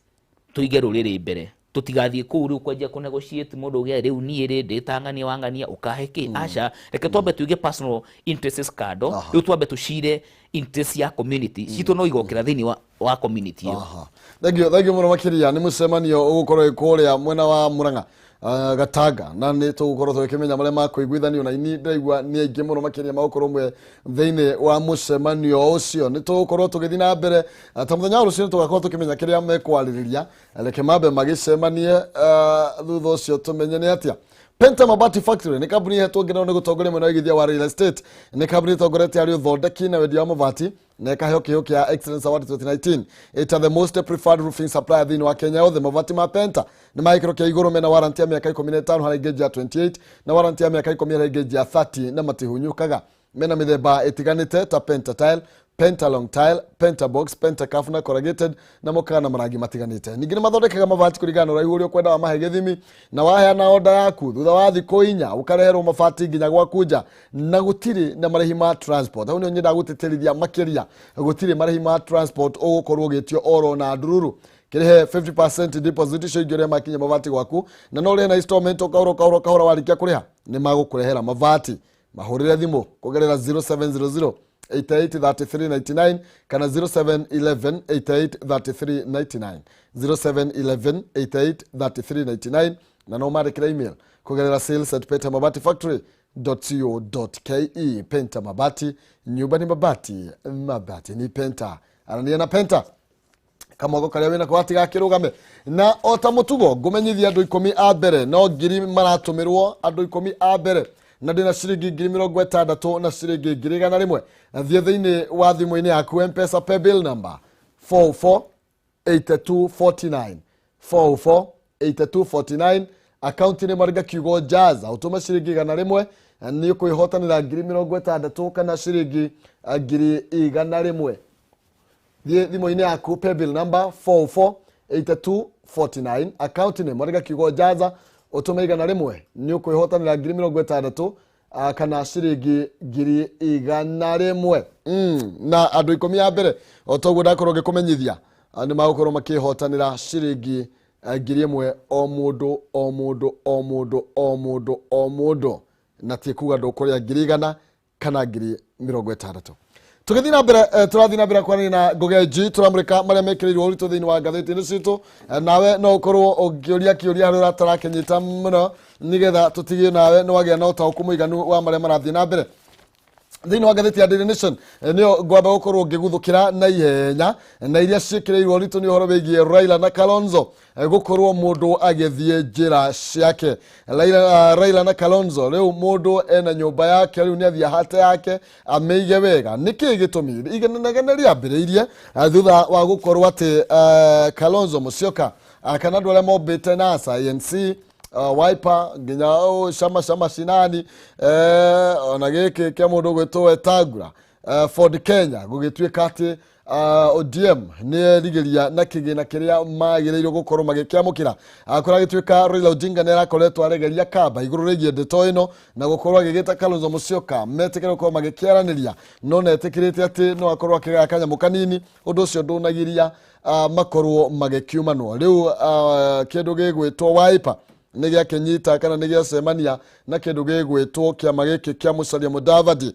tũige rũrĩrĩ mbere, tũtigathiĩ kũu rĩu kwanjia kũ negotiate mũndũ ũgĩa rĩu niĩ rĩ ndĩtang'ania wang'ania ũkahe kĩ. Aca, reke twambe tuige personal interests kando, rĩu twambe tũcire interest ya community citũ, no igokĩra thĩinĩ wa community ĩyo. Aha. Thank you, thank you mũno makĩria. Nĩ mũcemanio ũgũkorwo wĩ kũrĩa mwena wa Murang'a, Gatanga, na nĩ tũgũkorwo tũgĩkĩmenya marĩa makũiguithanio, na ini ndĩraigua nĩ aingĩ mũno makĩria magũkorwo mwe thĩinĩ wa mũcemanio ũcio. Nĩ tũgũkorwo tũgĩthiĩ na mbere, ta mũthenya wa rũciũ nĩ tũgakorwo tũkĩmenya kĩrĩa mekwarĩrĩria. Reke mambe magĩcemanie, thutha ũcio tũmenye nĩ atĩa. Penta Mabati Factory nĩ kambuni ĩhetwo ngenero nĩ gũtongoria mwena wa ũigithia wa real estate. Nĩ kambuni ĩtongoretie harĩ ũthondeki na wendia wa mabati, na ĩkaheo kĩheo kĩa Excellence Award 2019 ĩta the most preferred roofing supplier thĩinĩ wa Kenya yothe. Mabati ma Penta nĩ ma gĩkĩro kĩa igũrũ, mena warranty ya mĩaka 15 harĩ gauge ya 28 na warranty ya mĩaka 10 harĩ gauge ya 30, na matihunyũkaga. Mena mĩthemba ĩtiganĩte ta Penta Tile, Penta Long Tile, Penta Box, Penta Cuff na corrugated, na mokaga na marangi matiganĩte. Ningĩ nĩ mathondekaga mabati kũringana na ũraihu ũrĩa ũkwenda wamahe gĩthimi, na waheana oda yaku, thutha wa thikũ 4 ũkareherwo mabati nginya gwaku nja, na gũtirĩ na marĩhi ma transport. Hau nĩho nyendaga gũtĩtĩrithia makĩria, gũtirĩ marĩhi ma transport ũgũkorwo ũgĩtio oro na ndururu. Kĩrĩhe 50% deposit, icio ingĩ ũrĩa makinya mabati gwaku, na no ũrĩhe na installment, o kahora kahora kahora. Warĩkia kũrĩha nĩ magũkũrehera mabati. Mahũrĩre thimũ kũgerera 0700 883399 kana 0711 883399, 0711 883399, na no mandĩkĩre email kũgerera sales@pentamabati factory.co.ke. Penta Mabati, nyumba ni mabati, mabati ni Penta. Arania na Penta, kamwako karĩa wĩnako gatigakĩrũgame. Na o ta mũtugo, ngũmenyithia andũ 10 a mbere no ngiri maratũmĩrwo, andũ 10 a mbere, na ndĩna ciringi 60,000 na ciringi 100,000. Thiĩ thĩinĩ wa thimũ-inĩ yaku, Mpesa paybill number 44 8249, 44 8249, akaunti nĩ marĩga kiugo Jaza, ũtũme ciringi 100, nĩ ũkwĩhotanĩra 60,000 kana ciringi 100,000. Thiĩ thimũ-inĩ yaku, paybill number 448249, akaunti nĩ marĩga kiugo Jaza, ũtũme 100, nĩ ũkwĩhotanĩra 60,000 kana ciringi 100,000. Na andũ 10 a mbere, o toguo ndakorwo ngĩkũmenyithia, nĩ magũkorwo makĩhotanĩra ciringi 1,000 o mũndũ, o mũndũ, o mũndũ, o mũndũ, o mũndũ, na ti kuga ndũkũrĩa 100,000 kana 60,000. Tũgĩthiĩ na mbere, tũrathiĩ na mbere kwaranĩria na Ngũgenji, tũramũrĩka marĩa mekĩrĩirwo ũritũ thĩinĩ wa ngathĩti-inĩ citũ. Nawe no ũkorwo ũngĩũria kĩũria harĩa ũratarakĩnyita mũno, nĩgetha tũtigie nawe nĩ wagĩa na ũtaũku mũiganu wa marĩa marathiĩ na mbere thĩinĩ wa ngathĩti ya Daily Nation. Nĩyo ngwamba gũkorwo ngĩguthũkĩra na ihenya, na iria ciĩkĩrĩirwo ũritũ nĩ ũhoro wĩgiĩ Raila na Kalonzo, gũkorwo mũndũ agĩthiĩ njĩra ciake. Raila na Kalonzo rĩu mũndũ ena nyũmba yake, rĩu nĩ athiĩ ahate yake amĩige wega. Nĩkĩ gĩtũmi igenegene rĩambĩrĩirie thutha wa gũkorwo atĩ Kalonzo Musyoka, kana andũ arĩa mombĩte NASA, ANC, Wiper, nginya chama cha mashinani, ona gĩkĩ kĩa mũndũ ũgwĩtwo Wetangula, Ford Kenya, gũgĩtuĩka atĩ ODM nĩ erigĩria na kĩgĩna kĩrĩa magĩrĩirwo gũkorwo magĩkĩamũkĩra. Kũragĩtuĩka Raila Odinga nĩ arakoretwo aregeria kamba igũrũ rĩgiĩ ndeto ĩno na gũkorwo agĩgĩta Kalonzo Musyoka metĩkĩre gũkorwo magĩkĩaranĩria, no netĩkĩrĩte atĩ no akorwo akĩgaya kanyamũ kanini. Ũndũ ũcio ndũnagiria makorwo magĩkiumanwo. Rĩu kĩndũ gĩgwĩtwo Wiper nĩ gĩakĩnyita kana nĩ gĩacemania na kĩndũ gĩgwĩtwo kĩama gĩkĩ kĩa Musalia Mudavadi,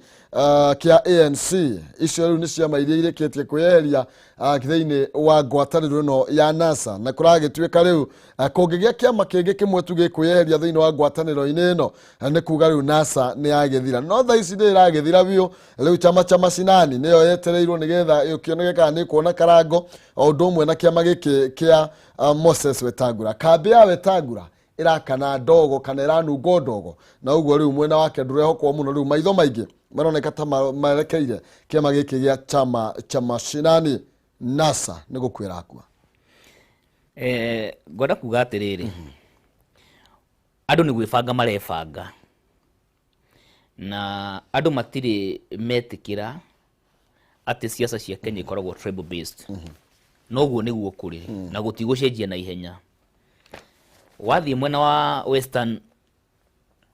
kĩa ANC. Icio rĩu nĩ ciama iria irĩkĩtie kwĩyeheria thĩinĩ wa ngwatanĩro ĩno ya NASA, na kũragĩtuĩka rĩu kũngĩgĩa kĩama kĩngĩ kĩmwe tu gĩkwĩyeheria thĩinĩ wa ngwatanĩro-inĩ ĩno, nĩ kuga rĩu NASA nĩ yagĩthira. No thaa ici nĩ ĩragĩthira biũ. Rĩu chama cha mashinani nĩyo yetereirwo nĩgetha ĩkĩoneke kana nĩ kuona karango, o ũndũ ũmwe na kĩama gĩkĩ kĩa Moses Wetangula, kambĩ ya Wetangula. Ĩrakana ndogo kana ĩranungo ndogo, na ũguo rĩu mwena wake ndũrehokwo mũno. Rĩu maitho maingĩ maroneka ta marekeire kĩama gĩkĩ gĩa Chama cha Mashinani, NASA. Nĩ gũkuĩra akua. Ngwenda kuga atĩrĩrĩ, andũ nĩ gwĩbanga marebanga, na andũ matirĩ metĩkĩra atĩ siasa cia Kenya ikoragwo tribal based. Noguo nĩguo kũrĩ na gũtigũcenjia na ihenya. Wathiĩ mwena wa Western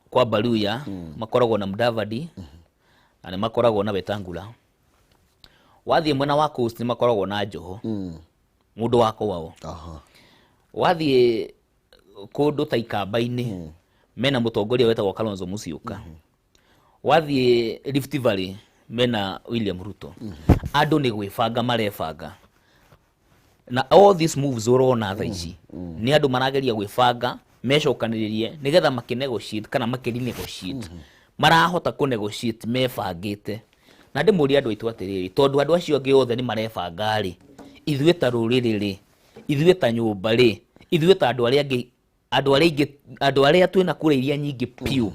kwa Baluya, makoragwo na Mudavadi na nĩ makoragwo na Wetangula. Wathiĩ mwena wa Coast, nĩ makoragwo na Joho, mũndũ wa kwao. Wathiĩ kũndũ ta Ikamba-inĩ, mena mũtongoria wetagwo Kalonzo Musyoka. Wathiĩ Rift Valley, mena William Ruto. Andũ nĩ gwĩbanga marebanga, na all these moves ũrona thaa ici nĩ andũ marageria gwĩbanga mecokanĩrĩrie nĩgetha makĩnegotiate kana makĩrenegotiate, marahota kũnegotiate mebangĩte. Na ndĩmũrie andũ aitũ atĩrĩrĩ, tondũ andũ acio angĩ othe nĩ marebanga rĩ, ithuĩ ta rũrĩrĩ rĩ, ithuĩ ta nyũmba rĩ, ithuĩ ta andũ arĩa angĩ, andũ arĩa aingĩ, andũ arĩa twĩna kura iria nyingĩ piũ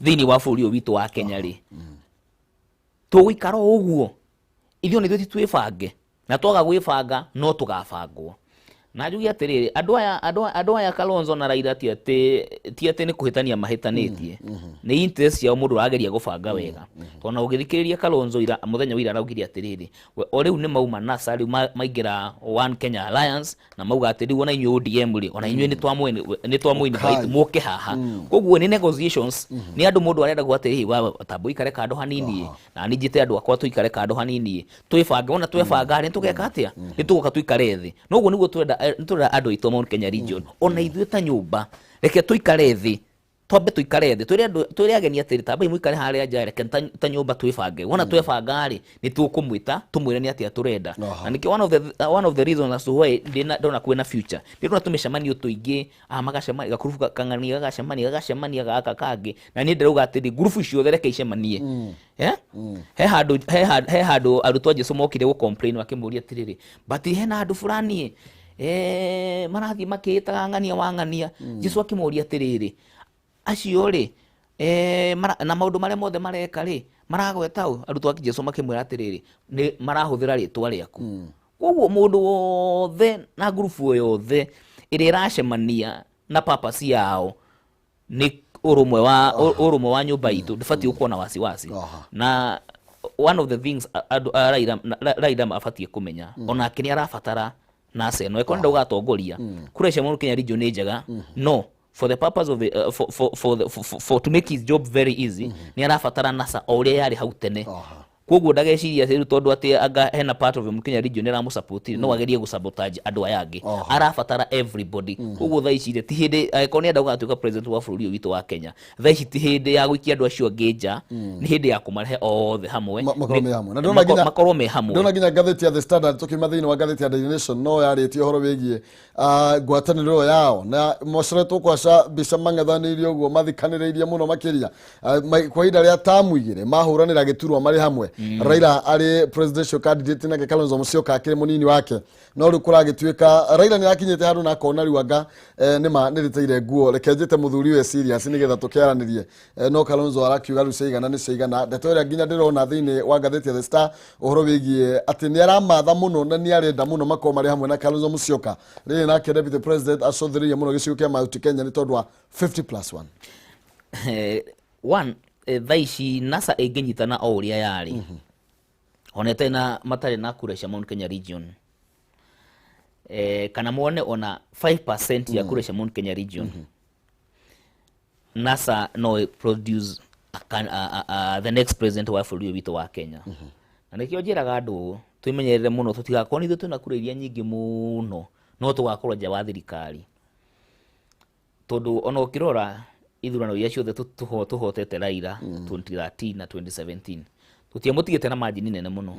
thĩinĩ wa bũrũri ũyũ witũ wa Kenya rĩ, tũgũikara o ũguo? Ithuĩ nĩ ithuĩ twĩbange, na twaga gwĩbanga no tũgabangwo. Na njuge atĩrĩrĩ, andũ aya Kalonzo na Raila ti atĩ nĩ kũhĩtania mahĩtanĩtie, nĩ interest ciao mũndũ ũrageria gũbanga wega, tondũ na ũgĩthikĩrĩria Kalonzo ira, mũthenya wa ira, araugire atĩrĩrĩ, we o rĩu nĩ mauma NASA, rĩu maingĩra One Kenya Alliance, na mauga atĩ rĩu ona inyuĩ ODM rĩ, ona inyuĩ nĩ twamũ invite Ũkai. mũke haha. Koguo nĩ negotiations, nĩ andũ mũndũ arenda kuga atĩrĩrĩ, wa tamba ũikare kando hanini, na niĩ njĩte andũ akwa tũikare kando hanini, twĩbange. Wona twebanga rĩ, tũgeka atĩa? Nĩ tũgũka tũikare thĩ. Noguo nĩguo twenda, nĩ tũrenda andũ aitũ a Mount Kenya region, ona ithuĩ ta nyũmba, reke tũikare thĩ, twambe tũikare thĩ, twĩre andũ, twĩre ageni atĩrĩ, tambai mũikare harĩa nja, reke ta nyũmba twĩbange. Wona twebanga rĩ, nĩ tũkũmwĩta tũmwĩre nĩ atĩa tũrenda. Na nĩkĩo one of the reasons as to why ndĩna ndona kwĩna future, ndĩrona tũmĩcemanio tũingĩ, magacemania gakurubu, kang'ania gagacemania, gagacemania gaka kangĩ, na niĩ ndĩrauga atĩrĩ, ngurubu ciothe reke icemanie. Eh? He handũ arutwo a Jesu mokire gũ complain makĩmũria atĩrĩrĩ, but hena andũ fulani marathiĩ makĩĩtaga ng'ania wa ng'ania. Jesu akĩmũria atĩrĩrĩ, acio rĩ, na maũndũ marĩa mothe mareka rĩ, maragweta ũ? Arutwo a Jesu makĩmwĩra atĩrĩrĩ, nĩ marahũthĩra rĩtwa rĩaku. Koguo mũndũ wothe na ngurubu o yothe ĩrĩa ĩracemania na purpose yao nĩ ũrũmwe wa nyũmba itũ, ndũbatiĩ gũkorwo na wasiwasi. Na one of the things andũ a Raila mabatiĩ kũmenya, onake nĩ arabatara NASA ĩno ĩkorwo nĩ ndauga atongoria kura cia Mount Kenya region nĩ njega, no for the purpose of the, for, for, for, the, for, for to make his job very easy, nĩ arabatara NASA o ũrĩa yarĩ hau tene. Koguo ndageciria atĩ rĩu tondũ atĩ anga hena part of Mount Kenya region ĩramũsupport, no agerie gũsabotage andũ aya angĩ. Arabatara everybody. Koguo thaa ici rĩ, ti hĩndĩ, angĩkorwo nĩ enda gũgatuĩka president wa bũrũri ũyũ witũ wa Kenya, thaa ici ti hĩndĩ ya gũikia andũ acio angĩ nja, nĩ hĩndĩ ya kũmarehe othe hamwe. Makorwo me hamwe. Na ndĩrona makorwo me hamwe. Ndĩrona nginya ngathĩti ya The Standard, tũkiuma thĩinĩ wa ngathĩti ya Daily Nation, no yarĩtie ũhoro wĩgiĩ ngwatanĩro ĩyo yao, na macoretwo kwaca mbica mang'ethanĩire ũguo, mathikanĩrĩirie mũno makĩria. Kwa ihinda rĩa tamu 2 mahũranĩra gĩturwa marĩ hamwe, Raila arĩ presidential candidate nake Kalonzo Musyoka akĩrĩ mũnini wake. No rĩu kũragĩtuĩka Raila nĩ akinyĩte handũ na akona rĩu anga nĩma nĩ rĩteire nguo, reke njĩte mũthuri ũyũ serious nĩgetha tũkĩaranĩrie. No Kalonzo arakiuga rĩu ciaigana nĩ ciaigana. Ndeto ĩrĩa nginya ndĩrona thĩinĩ wa ngathĩti ya The Star, ũhoro wĩgiĩ atĩ nĩ aramatha mũno na nĩ arenda mũno makorwo marĩ hamwe na Kalonzo Musyoka. Rĩrĩ nake deputy president acũthĩrĩirie mũno gĩcigo kĩa Mount Kenya nĩ tondũ wa 50 plus 1. One, thaa ici NASA ĩngĩnyitana o ũrĩa yarĩ, ona ĩtarĩ na matarĩ na kura cia Mount Kenya region, kana mone ona 5% ya kura cia Mount Kenya region, NASA no ĩ produce a, can- a, a, a, the next president wa bũrũri ũyũ witũ wa Kenya. Na nĩkĩo njĩraga andũ ũũ, twĩmenyerere mũno tũtigakorwo nĩ ithuĩ twĩna kura iria nyingĩ mũno no tũgakorwo nja wa thirikari, tondũ ona ũkĩrora ithurano iria ciothe tũhotete Raila 2013 na 2017, tũtiamũtigĩte na margin nene mũno,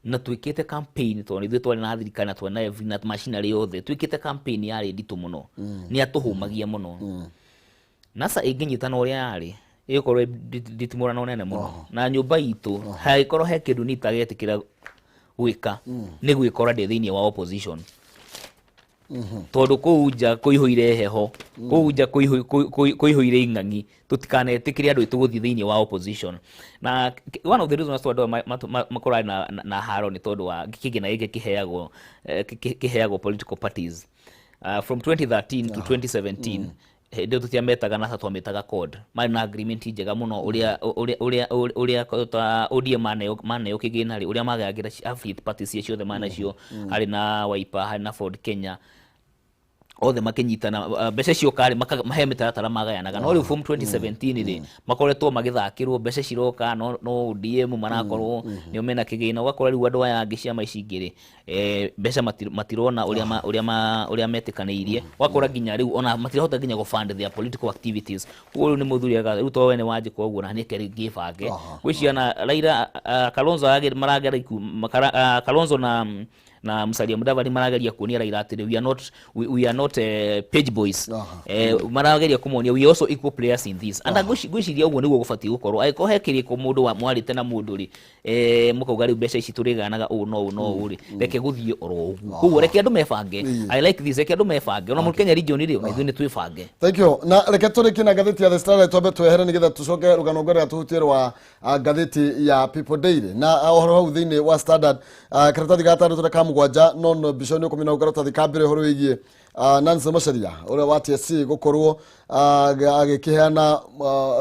na twĩkĩte campaign tondũ ithuĩ twarĩ na thirikari na twarĩ na every na machinery yothe. Twĩkĩte campaign yarĩ nditũ mũno, nĩ atũhũmagia mũno. NASA ĩngĩnyitana ũrĩa yarĩ, ĩgũkorwo ĩ nditimũrano nene mũno na nyũmba itũ. Hangĩkorwo he kĩndũ niĩ itagetĩkĩra gwĩka, nĩ gwĩkora ndĩ thĩinĩ wa opposition. Tondũ kũu nja kũihũire heho, kũu nja kũihũire ing'ang'i, tũtikanetĩkĩre andũ aitũ gũthiĩ thĩinĩ wa opposition. Na one of the reasons andũ aya makoragwo na haro nĩ tondũ wa kĩgĩna gĩkĩ kĩheagwo kĩheagwo political parties from 2013 to 2017. Hĩndĩ ĩyo tũtiametaga NASA, twamĩtaga CORD. Marĩ na agreement njega mũno ũrĩa ta ODM maneo kĩgĩna rĩ, ũrĩa magayagĩra affiliate parties iria ciothe manacio, harĩ na Wiper, harĩ na Ford Kenya, othe makĩnyitana. Mbeca cioka rĩ, mahe mĩtaratara magayanaga. No rĩu from 2017 rĩ, makoretwo magĩthakĩrwo, mbeca ciroka no ODM marakorwo nĩo mena kĩgĩna. Ũgakora rĩu andũ aya angĩ, ciama ici ingĩ rĩ, mbeca matirona ũrĩa metĩkanĩirie. Ũgakora nginya rĩu ona matirahota nginya gũ fund their political activities. Koguo rĩu nĩ mũthuri aga rĩu to we nĩ wanjĩka ũguo, na nĩke rĩu ngĩbange. Gwĩciana Raila, Kalonzo marageria Kalonzo na Musalia Mudavadi marageria kuonia Raila atĩrĩ, we are not page boys. Marageria kũmonia we are also equal players in this, and ngwĩciria ũguo nĩguo gũbatiĩ gũkorwo. Angĩkorwo he kĩrĩko mũndũ wa mwarĩte na mũndũ rĩ, mũkauga rĩu mbeca ici tũrĩganaga ũũ no ũũ no ũũ rĩ, reke gũthiĩ oro ũguo. Koguo reke andũ mebange. I like this, reke andũ mebange. Ona Mount Kenya region rĩ, ona ithuĩ nĩ twĩbange. Thank you. Na reke tũrĩkie na ngathĩti ya The Standard, twambe twehere nĩgetha tũcoke rũgano ngwenda tũhutie rwa ngathĩti ya People Daily. Na ũhoro hau thĩinĩ wa Standard, karatathi ga gatandatũ na ka mũgwanja, no mbica nĩ ũkũmenya hau karatathi ka mbere ũhoro wĩgiĩ Nancy Macharia ũrĩa wa TSC gũkorwo agĩkĩheana,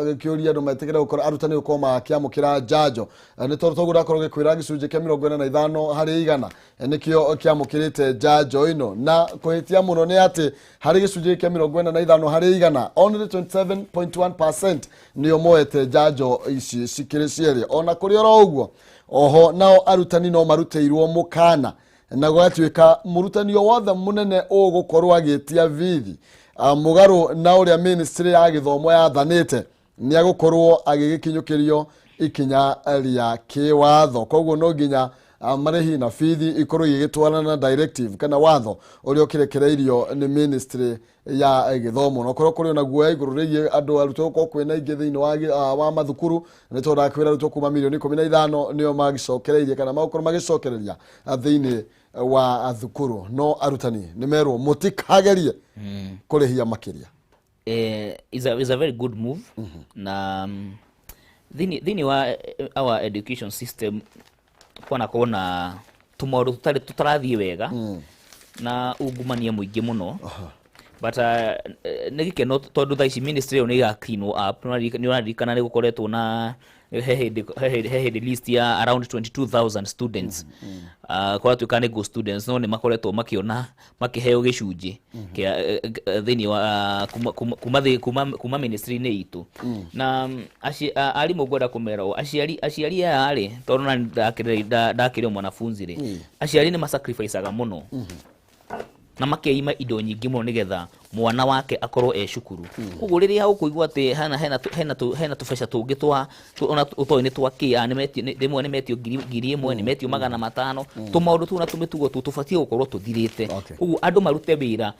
agĩkĩũria andũ metĩkĩre gũkorwo arutani gũkorwo makĩamũkĩra njanjo. Nĩ tondũ toguo ndakorwo gĩkwĩra gĩcunjĩ kĩa 45% nĩkĩo kĩamũkĩrĩte njanjo ĩno, na kũhĩtia mũno nĩ atĩ harĩ gĩcunjĩ kĩa 45%, only 27.1% nĩo moete njanjo ici cikĩrĩ cierĩ. Ona kũrĩ oro ũguo, oho nao arutani no marutĩirwo mũkana, na gũgatuĩka mũrutani o wothe mũnene ũgũkorwo agĩtia bithi mũgarũ na ũrĩa ministry ya gĩthomo yathanĩte, nĩ agũkorwo agĩgĩkinyũkĩrio ikinya rĩa kĩwatho. Koguo no nginya marĩhi na bithi ikorwo igĩgĩtwarana na directive kana watho ũrĩa ũkĩrekereirio nĩ ministry ya gĩthomo. Na ũkorwo kũrĩ ona guoya igũrũ rĩgiĩ andũ arutwo gũkorwo kwĩna aingĩ thĩinĩ wa mathukuru, nĩ tondũ ndakwĩra arutwo kuma milioni 15 nĩo magĩcokereirie kana magũkorwo magĩcokereria thĩinĩ wa thukuru. No arutani nĩ merwo mũtikagerie kũrĩhia makĩria. Is a very good move. Na thĩinĩ wa our education system kwanakorwo na tũmaũndũ tũtarĩ tũtarathiĩ wega na ungumania mũingĩ mũno, but nĩ gĩkeno tondũ thaa ici ministry ĩyo nĩ ĩra clean up. Nĩ ũraririkana nĩ gũkoretwo na he hĩndĩ list ya around 22,000 students kũratuĩka nĩ go students, no nĩ makoretwo makĩona makĩheo gĩcunjĩ kĩa thĩinĩ wa kuma ministry-inĩ itũ. Na arimũ ngwenda kũmera ũũ, aciari aya rĩ, tondũ nani ndakĩrĩ o mwanafunzi rĩ, aciari nĩ masacrificaga mũno na makeima indo nyingĩ mũno nĩgetha mwana wake akorwo e cukuru. Koguo rĩrĩa ũkũigua atĩ hena tũbeca tũngĩ twa ona ũtoĩ nĩ twa kĩ, rĩmwe nĩ metio 1,000, nĩ metio 500, tũmaũndũ tũu na tũmĩtugo tũu tũbatiĩ gũkorwo tũthirĩte. Koguo andũ marute wĩra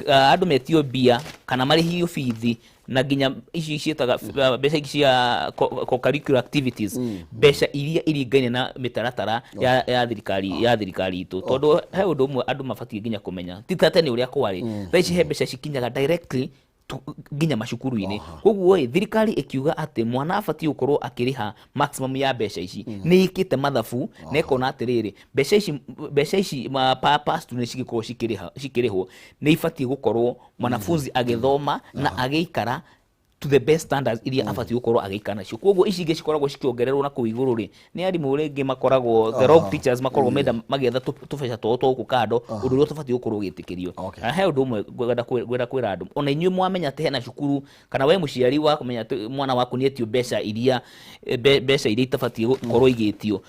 andũ metio mbia kana marĩhio bithi, na nginya ici ciĩtaga mbeca ici cia co-curricular activities, mbeca iria iringaine na mĩtaratara ya thirikari itũ. Tondũ he ũndũ ũmwe andũ mabatiĩ nginya kũmenya, ti ta tene ũrĩa kwarĩ. Thaa ici he mbeca cikinyaga directly nginya macukuru-inĩ. Koguo ĩ thirikari ĩkiuga atĩ mwana abatiĩ gũkorwo akĩrĩha maximum ya mbeca ici, nĩ ĩkĩte mathabu na ĩkona atĩrĩrĩ, mbeca ici per student cigĩkorwo cikĩrĩhwo, nĩ ibatiĩ gũkorwo mwanafunzi agĩthoma na agĩikara to the best standards iria abatiĩ gũkorwo agĩikara nacio. Koguo ici ingĩ cikoragwo cikĩongererwo na kũu igũrũ rĩ, nĩ arimũ rĩngĩ makoragwo, the rogue teachers, makoragwo menda magĩetha tũbeca twao twa gũkũ kando, ũndũ ũrĩa ũtabatiĩ gũkorwo ũgĩtĩkĩrio. Na he ũndũ ũmwe ngwenda kwĩra andũ, ona inyuĩ mwamenya atĩ hena cukuru, kana we mũciari wa kũmenya atĩ mwana waku nĩ etio mbeca iria itabatiĩ gũkorwo igĩtio,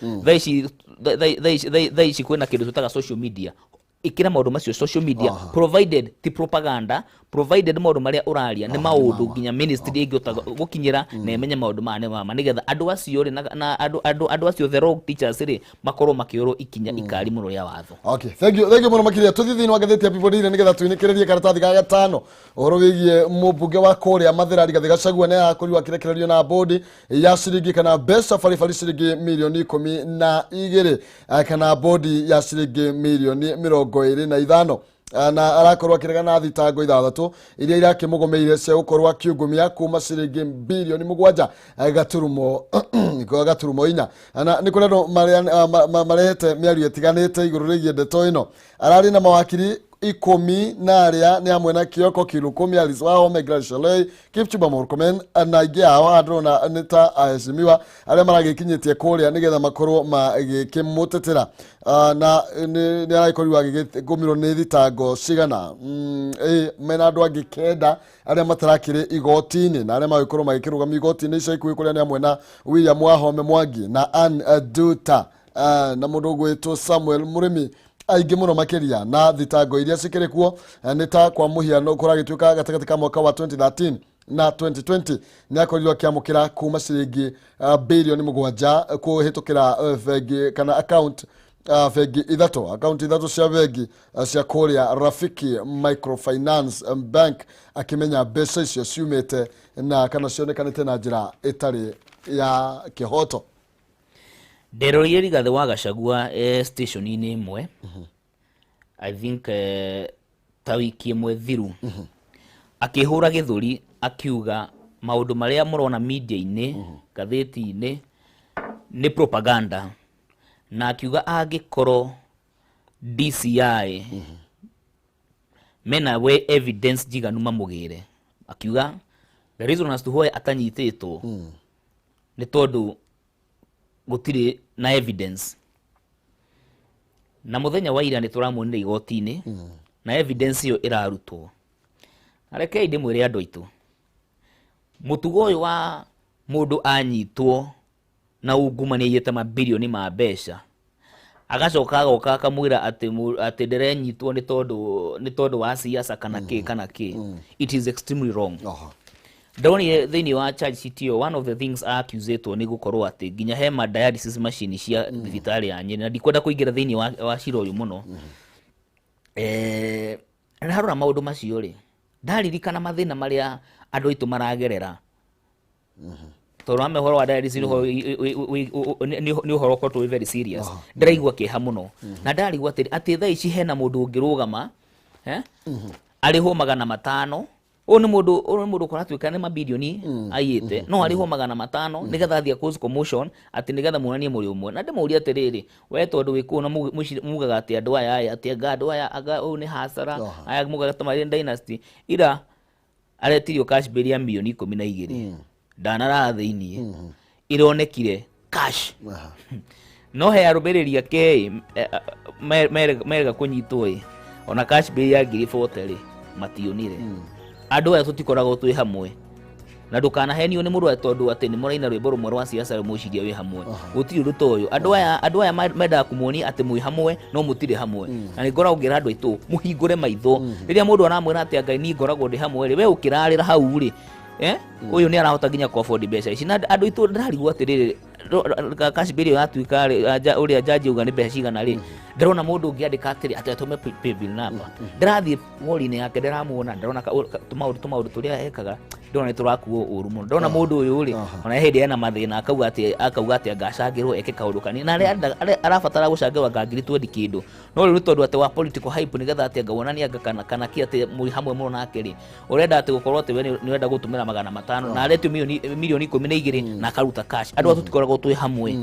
thaa ici kwĩna kĩndũ twĩtaga social media. Ikĩra maũndũ macio social media, provided ti propaganda, provided maũndũ marĩa ũraria nĩ maũndũ nginya ministry ĩngĩhota gũkinyĩra na ĩmenye maũndũ maya nĩ mama, nĩgetha andũ acio rĩ na andũ acio, the rogue teachers rĩ, makorwo makĩorwo ikinya ikari mũno rĩa watho. Okay, thank you, thank you mũno makĩria. Tũthiĩ thĩinĩ wa ngathĩti ya People Daily nĩgetha tũinĩkĩrĩrie karatathi ga gatano, ũhoro wĩgiĩ mũmbunge wa kũrĩa Mathĩra Rigathĩ Gachagua nĩ arakorirwo akĩrekererio na bodi ya ciringi kana mbeca baribari ciringi milioni 12, kana bodi ya ciringi milioni 25. Na arakorwo akĩregana na thitango ithathatũ iria irakĩmũgũmĩire cia gũkorwo akiungumia kuma ciringi bilioni 7 gaturumo gaturumo 4. Na nĩ kũrĩ andũ marehete mĩario ĩtiganĩte igũrũ rĩgiĩ ndeto ĩno. Ararĩ na mawakiri 10 na arĩa nĩ hamwe na Kioko Kilukumi, Alice Wahome, Gladys Sholei, Kipchumba Murkomen na aingĩ ao ndĩrona nĩ ta aheshimiwa arĩa maragĩkinyĩtie kũrĩa nĩgetha makorwo magĩkĩmũtetera. Na nĩ aragĩkorirwo agĩgũmĩrwo nĩ thitango cigana mena andũ angĩ 9 arĩa matarakĩrĩ igoti-inĩ na arĩa magĩkorwo magĩkĩrũgamio igoti-inĩ ica ikuhĩ kũrĩa nĩ hamwe na William Wahome Mwangi na Ann Duta na mũndũ ũgwĩtwo Samuel Mũrĩmi, aingĩ mũno makĩria. Na thitango iria cikĩrĩ kuo nĩ ta kwa mũhiano kũragĩtuĩka gatagatĩ ka mwaka wa 2013 na 2020 nĩ akorirwo akĩamũkĩra kuma ciringi bilioni 7 kũhĩtũkĩra bengi kana account bengi ithatũ, akaunti ithatũ cia bengi cia kũrĩa Rafiki Microfinance Bank, akĩmenya mbeca icio ciumĩte na kana cionekanĩte na njĩra ĩtarĩ ya kĩhoto. Nderoreire Rigathĩ wa Gachagua station-inĩ ĩmwe, I think ta wiki ĩmwe thiru, akĩhũra gĩthũri akiuga maũndũ marĩa mũrona media-inĩ, ngathĩti-inĩ nĩ propaganda, na akiuga angĩkorwo DCI mena we evidence njiganu mamũgĩre. Akiuga the reason as to why atanyitĩtwo nĩ tondũ gũtirĩ na evidence. Na mũthenya wa ira nĩ tũramuonire igoti-inĩ na evidence ĩyo ĩrarutwo. Na rekei ndĩmwĩre andũ aitũ, mũtugo ũyũ wa mũndũ anyitwo na ungumania aiyĩte mabirioni ma mbeca, agacoka agoka akamwĩra atĩ ndĩrenyitwo nĩ tondũ wa siasa kana kĩ kana kĩ, it is extremely wrong. Ndonire thĩinĩ wa charge sheet ĩyo, one of the things accusĩtwo nĩ gũkorwo atĩ nginya he ma dialysis machine cia thibitarĩ ya Nyĩrĩ, na ndikwenda kũingĩra thĩinĩ wa cira ũyũ mũno. Ndarora maũndũ macio rĩ, ndaririkana mathĩna marĩa andũ aitũ maragerera, tondũ wame ũhoro wa dialysis nĩ ũhoro ũkoretwo wĩ very serious. Ndĩraigua kĩeha mũno na ndarigwo atĩ thaa ici hena mũndũ ũngĩrũgama arĩhwo 500. Ũyũ nĩ mũndũ kũratuĩka nĩ mabirioni aiyĩte, no arĩhwo 500 nĩgetha athiĩ cause commotion atĩ nĩgetha muonanie mũrĩ ũmwe. Na ndĩmũrie atĩrĩrĩ, we tondũ wĩ kũu na mugaga atĩ andũ aya atĩ anga andũ aya anga ũyũ nĩ hasara, aya mugaga ta marĩ dynasty, ira aretirio cash bail ya mirioni 12, ndanarara thĩiniĩ, ironekire cash. No he arũmĩrĩri ake ĩ merega kũnyitwo ĩ, ona cash bail ya ngiri 40 rĩ mationire. Andũ aya tũtikoragwo twĩ hamwe, na ndũkanahenio nĩ mũndũ atĩ tondũ atĩ nĩ mũraina rwĩmbo rũmwe rwa siasa rũmũciria wĩ hamwe. Gũtirĩ ũndũ ta ũyũ. Andũ aya mendaga kũmuonia atĩ mwĩ hamwe no mũtirĩ hamwe. Na nĩ ngoragwo ngĩra andũ aitũ mũhingũre maitho rĩrĩa mũndũ aramwĩra atĩ Ngai niĩ ngoragwo ndĩ hamwe rĩ, we ũkĩrarĩra hau rĩ, ũyũ nĩ arahota nginya kũ afford mbeca ici. Na andũ aitũ ndĩrarigwo atĩrĩrĩ, cash bail ĩyo yatuĩka rĩ, ũrĩa jaji auga nĩ mbeca cigana rĩ, ndĩrona mũndũ ũngĩ andĩka atĩrĩ atĩ atũme paybill number. Ndĩrathiĩ wall-inĩ yake, ndĩramuona, ndĩrona tũmaũndũ tũrĩa ekaga, ndĩrona nĩ tũrakuo ũru mũno. Ndĩrona mũndũ ũyũ rĩ, ona hĩndĩ ena mathĩna akauga atĩ angacangĩrwo eke kaũndũ kanini, na arĩa arabatara gũcangĩrwo anga ngiri twendi kĩndũ, no rĩu nĩ tondũ atĩ wa political hype, nĩgetha atĩ anga wonanie anga kana kĩ atĩ mũrĩ hamwe mũno nake rĩ, ũrenda atĩ gũkorwo atĩ we nĩ ũrenda gũtũmĩra 500 na aretio milioni 12 na akaruta cash. Andũ aya tũtikoragwo twĩ hamwe.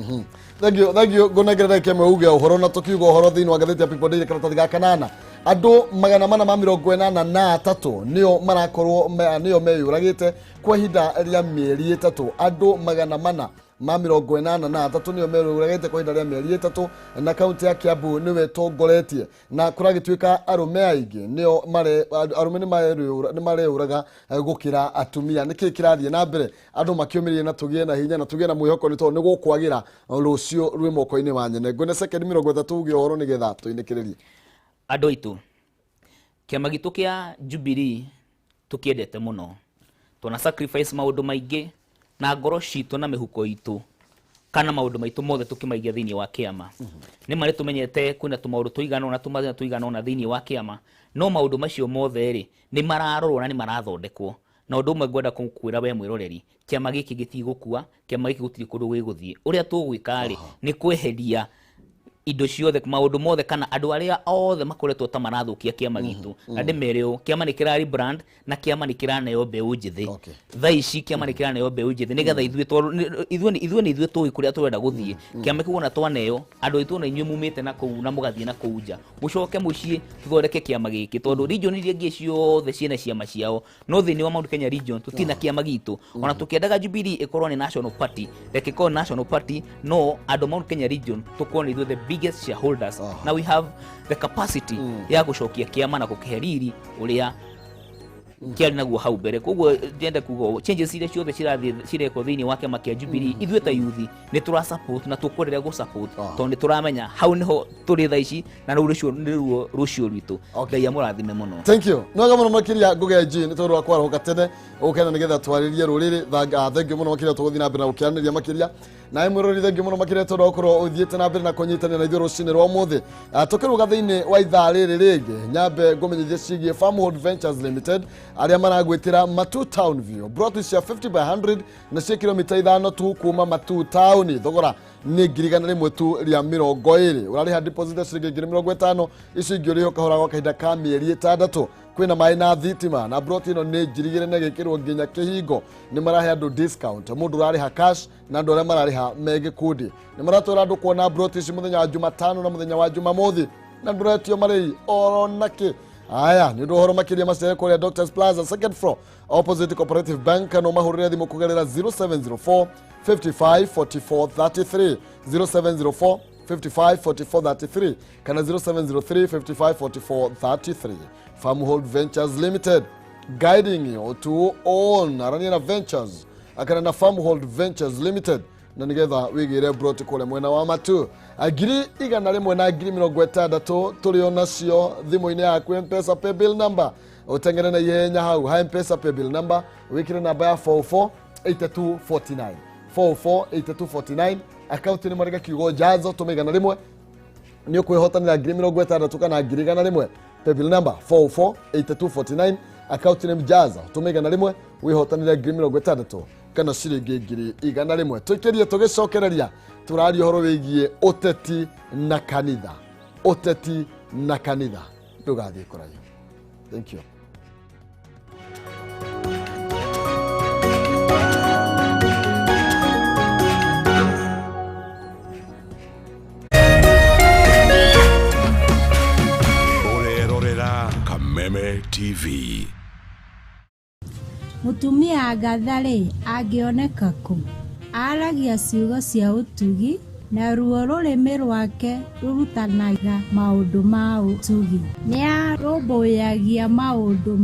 Thank you, thank you. Ngunengera ndagĩka ĩmwe uge ũhoro. Na tũkiuga ũhoro thĩinĩ wa ngathĩti ya People Daily karatathi ga kanana, andũ 483 nĩo marakorwo nĩo meyũragĩte kwa ihinda rĩa mĩeri 3. Andũ 483 nĩo meyũragĩte kwa ihinda rĩa mĩeri 3, na kaunti ya Kiambu nĩwe ĩtongoretie, na kũragĩtuĩka arũme aingĩ nĩo mare arũme nĩ mareyũraga gũkĩra atumia. Nĩkĩ kĩrathiĩ na mbere? Andũ makĩũmĩrĩrie na tũgĩe na hinya na tũgĩe na mwĩhoko, nĩ tondũ nĩ gũkwagĩra, rũciũ rwĩ moko-inĩ ma nyene. Ngwene sekendi 30 uge ũhoro nĩgetha tũinĩkĩrĩrie. Andũ aitũ, kĩama gitũ kĩa Jubilee tũkĩendete mũno, twana sacrifice maũndũ maingĩ na ngoro citũ na mĩhuko itũ kana maũndũ maitũ mothe tũkĩmaigia thĩinĩ wa kĩama. Nĩ marĩ tũmenyete kwĩna tũmaũndũ tũigana ũna, tũmathĩna tũigana ũna thĩinĩ wa kĩama, no maũndũ macio mothe rĩ nĩ mararorwo na nĩ marathondekwo. Na ũndũ ũmwe ngwenda kũkwĩra we mwĩroreri, kĩama gĩkĩ gĩtigũkua, kĩama gĩkĩ gũtirĩ kũndũ gĩgũthiĩ. Ũrĩa tũgwĩka rĩ nĩ kweheria Indo ciothe, maũndũ mothe kana andũ arĩa othe makoretwo ta marathukia kĩama gitũ, na ndĩmere ũũ, kĩama nĩ kĩra rebrand na kĩama nĩ kĩraneo mbeũ njĩthĩ. Thaa ici kĩama nĩ kĩraneo mbeũ njĩthĩ nĩgetha ithuĩ tondũ ithuĩ nĩ ithuĩ tũĩ kũrĩa tũrenda gũthiĩ. Kĩama kĩu ona twaneo andũ aitũ, ona inyuĩ mumĩte na kũu na mũgathiĩ na kũu nja, mũcoke mũciĩ tũthondeke kĩama gĩkĩ, tondũ region iria ingĩ ciothe ciĩna ciama ciao, no thĩinĩ wa Mount Kenya region tũtirĩ na kĩama gitũ. Ona tũkĩendaga Jubilee ĩkorwo nĩ national party, reke ĩkorwo national party, no andũ Mount Kenya region tũkorwo nĩ ithuĩ the biggest shareholders, na we have the capacity ya gũcokia kĩama na gũkĩhe riri ũrĩa kĩarĩ naguo hau mbere. Koguo ndĩrenda kuga ũũ, changes iria ciothe cirathiĩ cirekwo thĩinĩ wa kĩama kĩa Jubilee, ithuĩ ta youth nĩ tũra support na tũkwenderea gũ support, tondũ nĩ tũramenya hau nĩho tũrĩ thaa ici na rũu nĩruo rũciũ rwitũ. Ngai amũrathime mũno. Thank you. Nwega mũno makĩria Ngugenji nĩ tondũ wa kwarahũka tene ũkena nĩgetha twarĩrie rũrĩrĩ. Thank you mũno makĩria, tũgũthiĩ na mbere na gũkĩaranĩria makĩria nawe mwĩrori. Thank you mũno makĩria tondũ wa gũkorwo ũthiĩte na mbere na kũnyitanĩra na ithuĩ rũcinĩ rwa ũmũthĩ. Tũkĩrũga thĩinĩ wa ithaa rĩrĩ rĩngĩ, nyambe ngũmenyithie ciĩgiĩ Farmhold Ventures Limited arĩa maragwĩtĩra Matu Town View broti cia 50 by 100 na cia kilomita 5 tu kuma Matu Town. Thogora nĩ 120,000 tu rĩa 20, ũrarĩha deposit ya ciringi 50,000, icio ingĩ ũrĩhe ũkahora gwa kahinda ka mĩeri 6. Kwĩna maĩ na thitima, na broti ĩno nĩ njirigĩre na ĩgĩkĩrwo nginya kĩhingo. Nĩ marahe andũ discount, mũndũ ũrarĩha cash na andũ arĩa mararĩha me gĩkundi. Nĩ maratwĩra andũ kuona broti ici mũthenya wa Jumatano na mũthenya wa Jumamothi, na ndũretio marĩhi oro nakĩ. Aya nĩ ũndũ ũhoro makĩria macere kũrĩa Doctors Plaza, second floor, opposite Cooperative Bank. No mahũrĩre thimũ kũgerera 0704 55 44 33, 0704 55 44 33 kana 0703 55 44 33. Farmhold Ventures Limited, guiding you to own. Arania na Ventures akana na Farmhold Ventures Limited na nigetha wigire broti kũrĩa mwena wa Matu. 160,000 tũrĩ o nacio thimũ-inĩ yaku. Mpesa paybill number, ũteng'ere na ihenya hau ha Mpesa paybill number, wĩkĩre namba ya 44 8249, 44 8249. Akaunti nĩ marĩga kiugo jazo, tũme 100, nĩ ũkwĩhotanĩra 60,000 kana 100,000. Paybill number 448249, account name Jaza, tũme 100, wĩhotanĩre 60,000 kana ciringi 100,000. Tũikĩrie tũgĩcokereria, tũraria ũhoro wĩgiĩ ũteti na kanitha, ũteti na kanitha. Ndũgathiĩ kũraihu. Thank you. Ũrerorera Kameme TV. Mũtumia Agatha-rĩ, angĩoneka kũ? Aaragia ciugo cia ũtugi, naruo rũrĩmĩ rwake rũrutanaga maũndũ ma ũtugi. Nĩarũmbũyagia maũndũ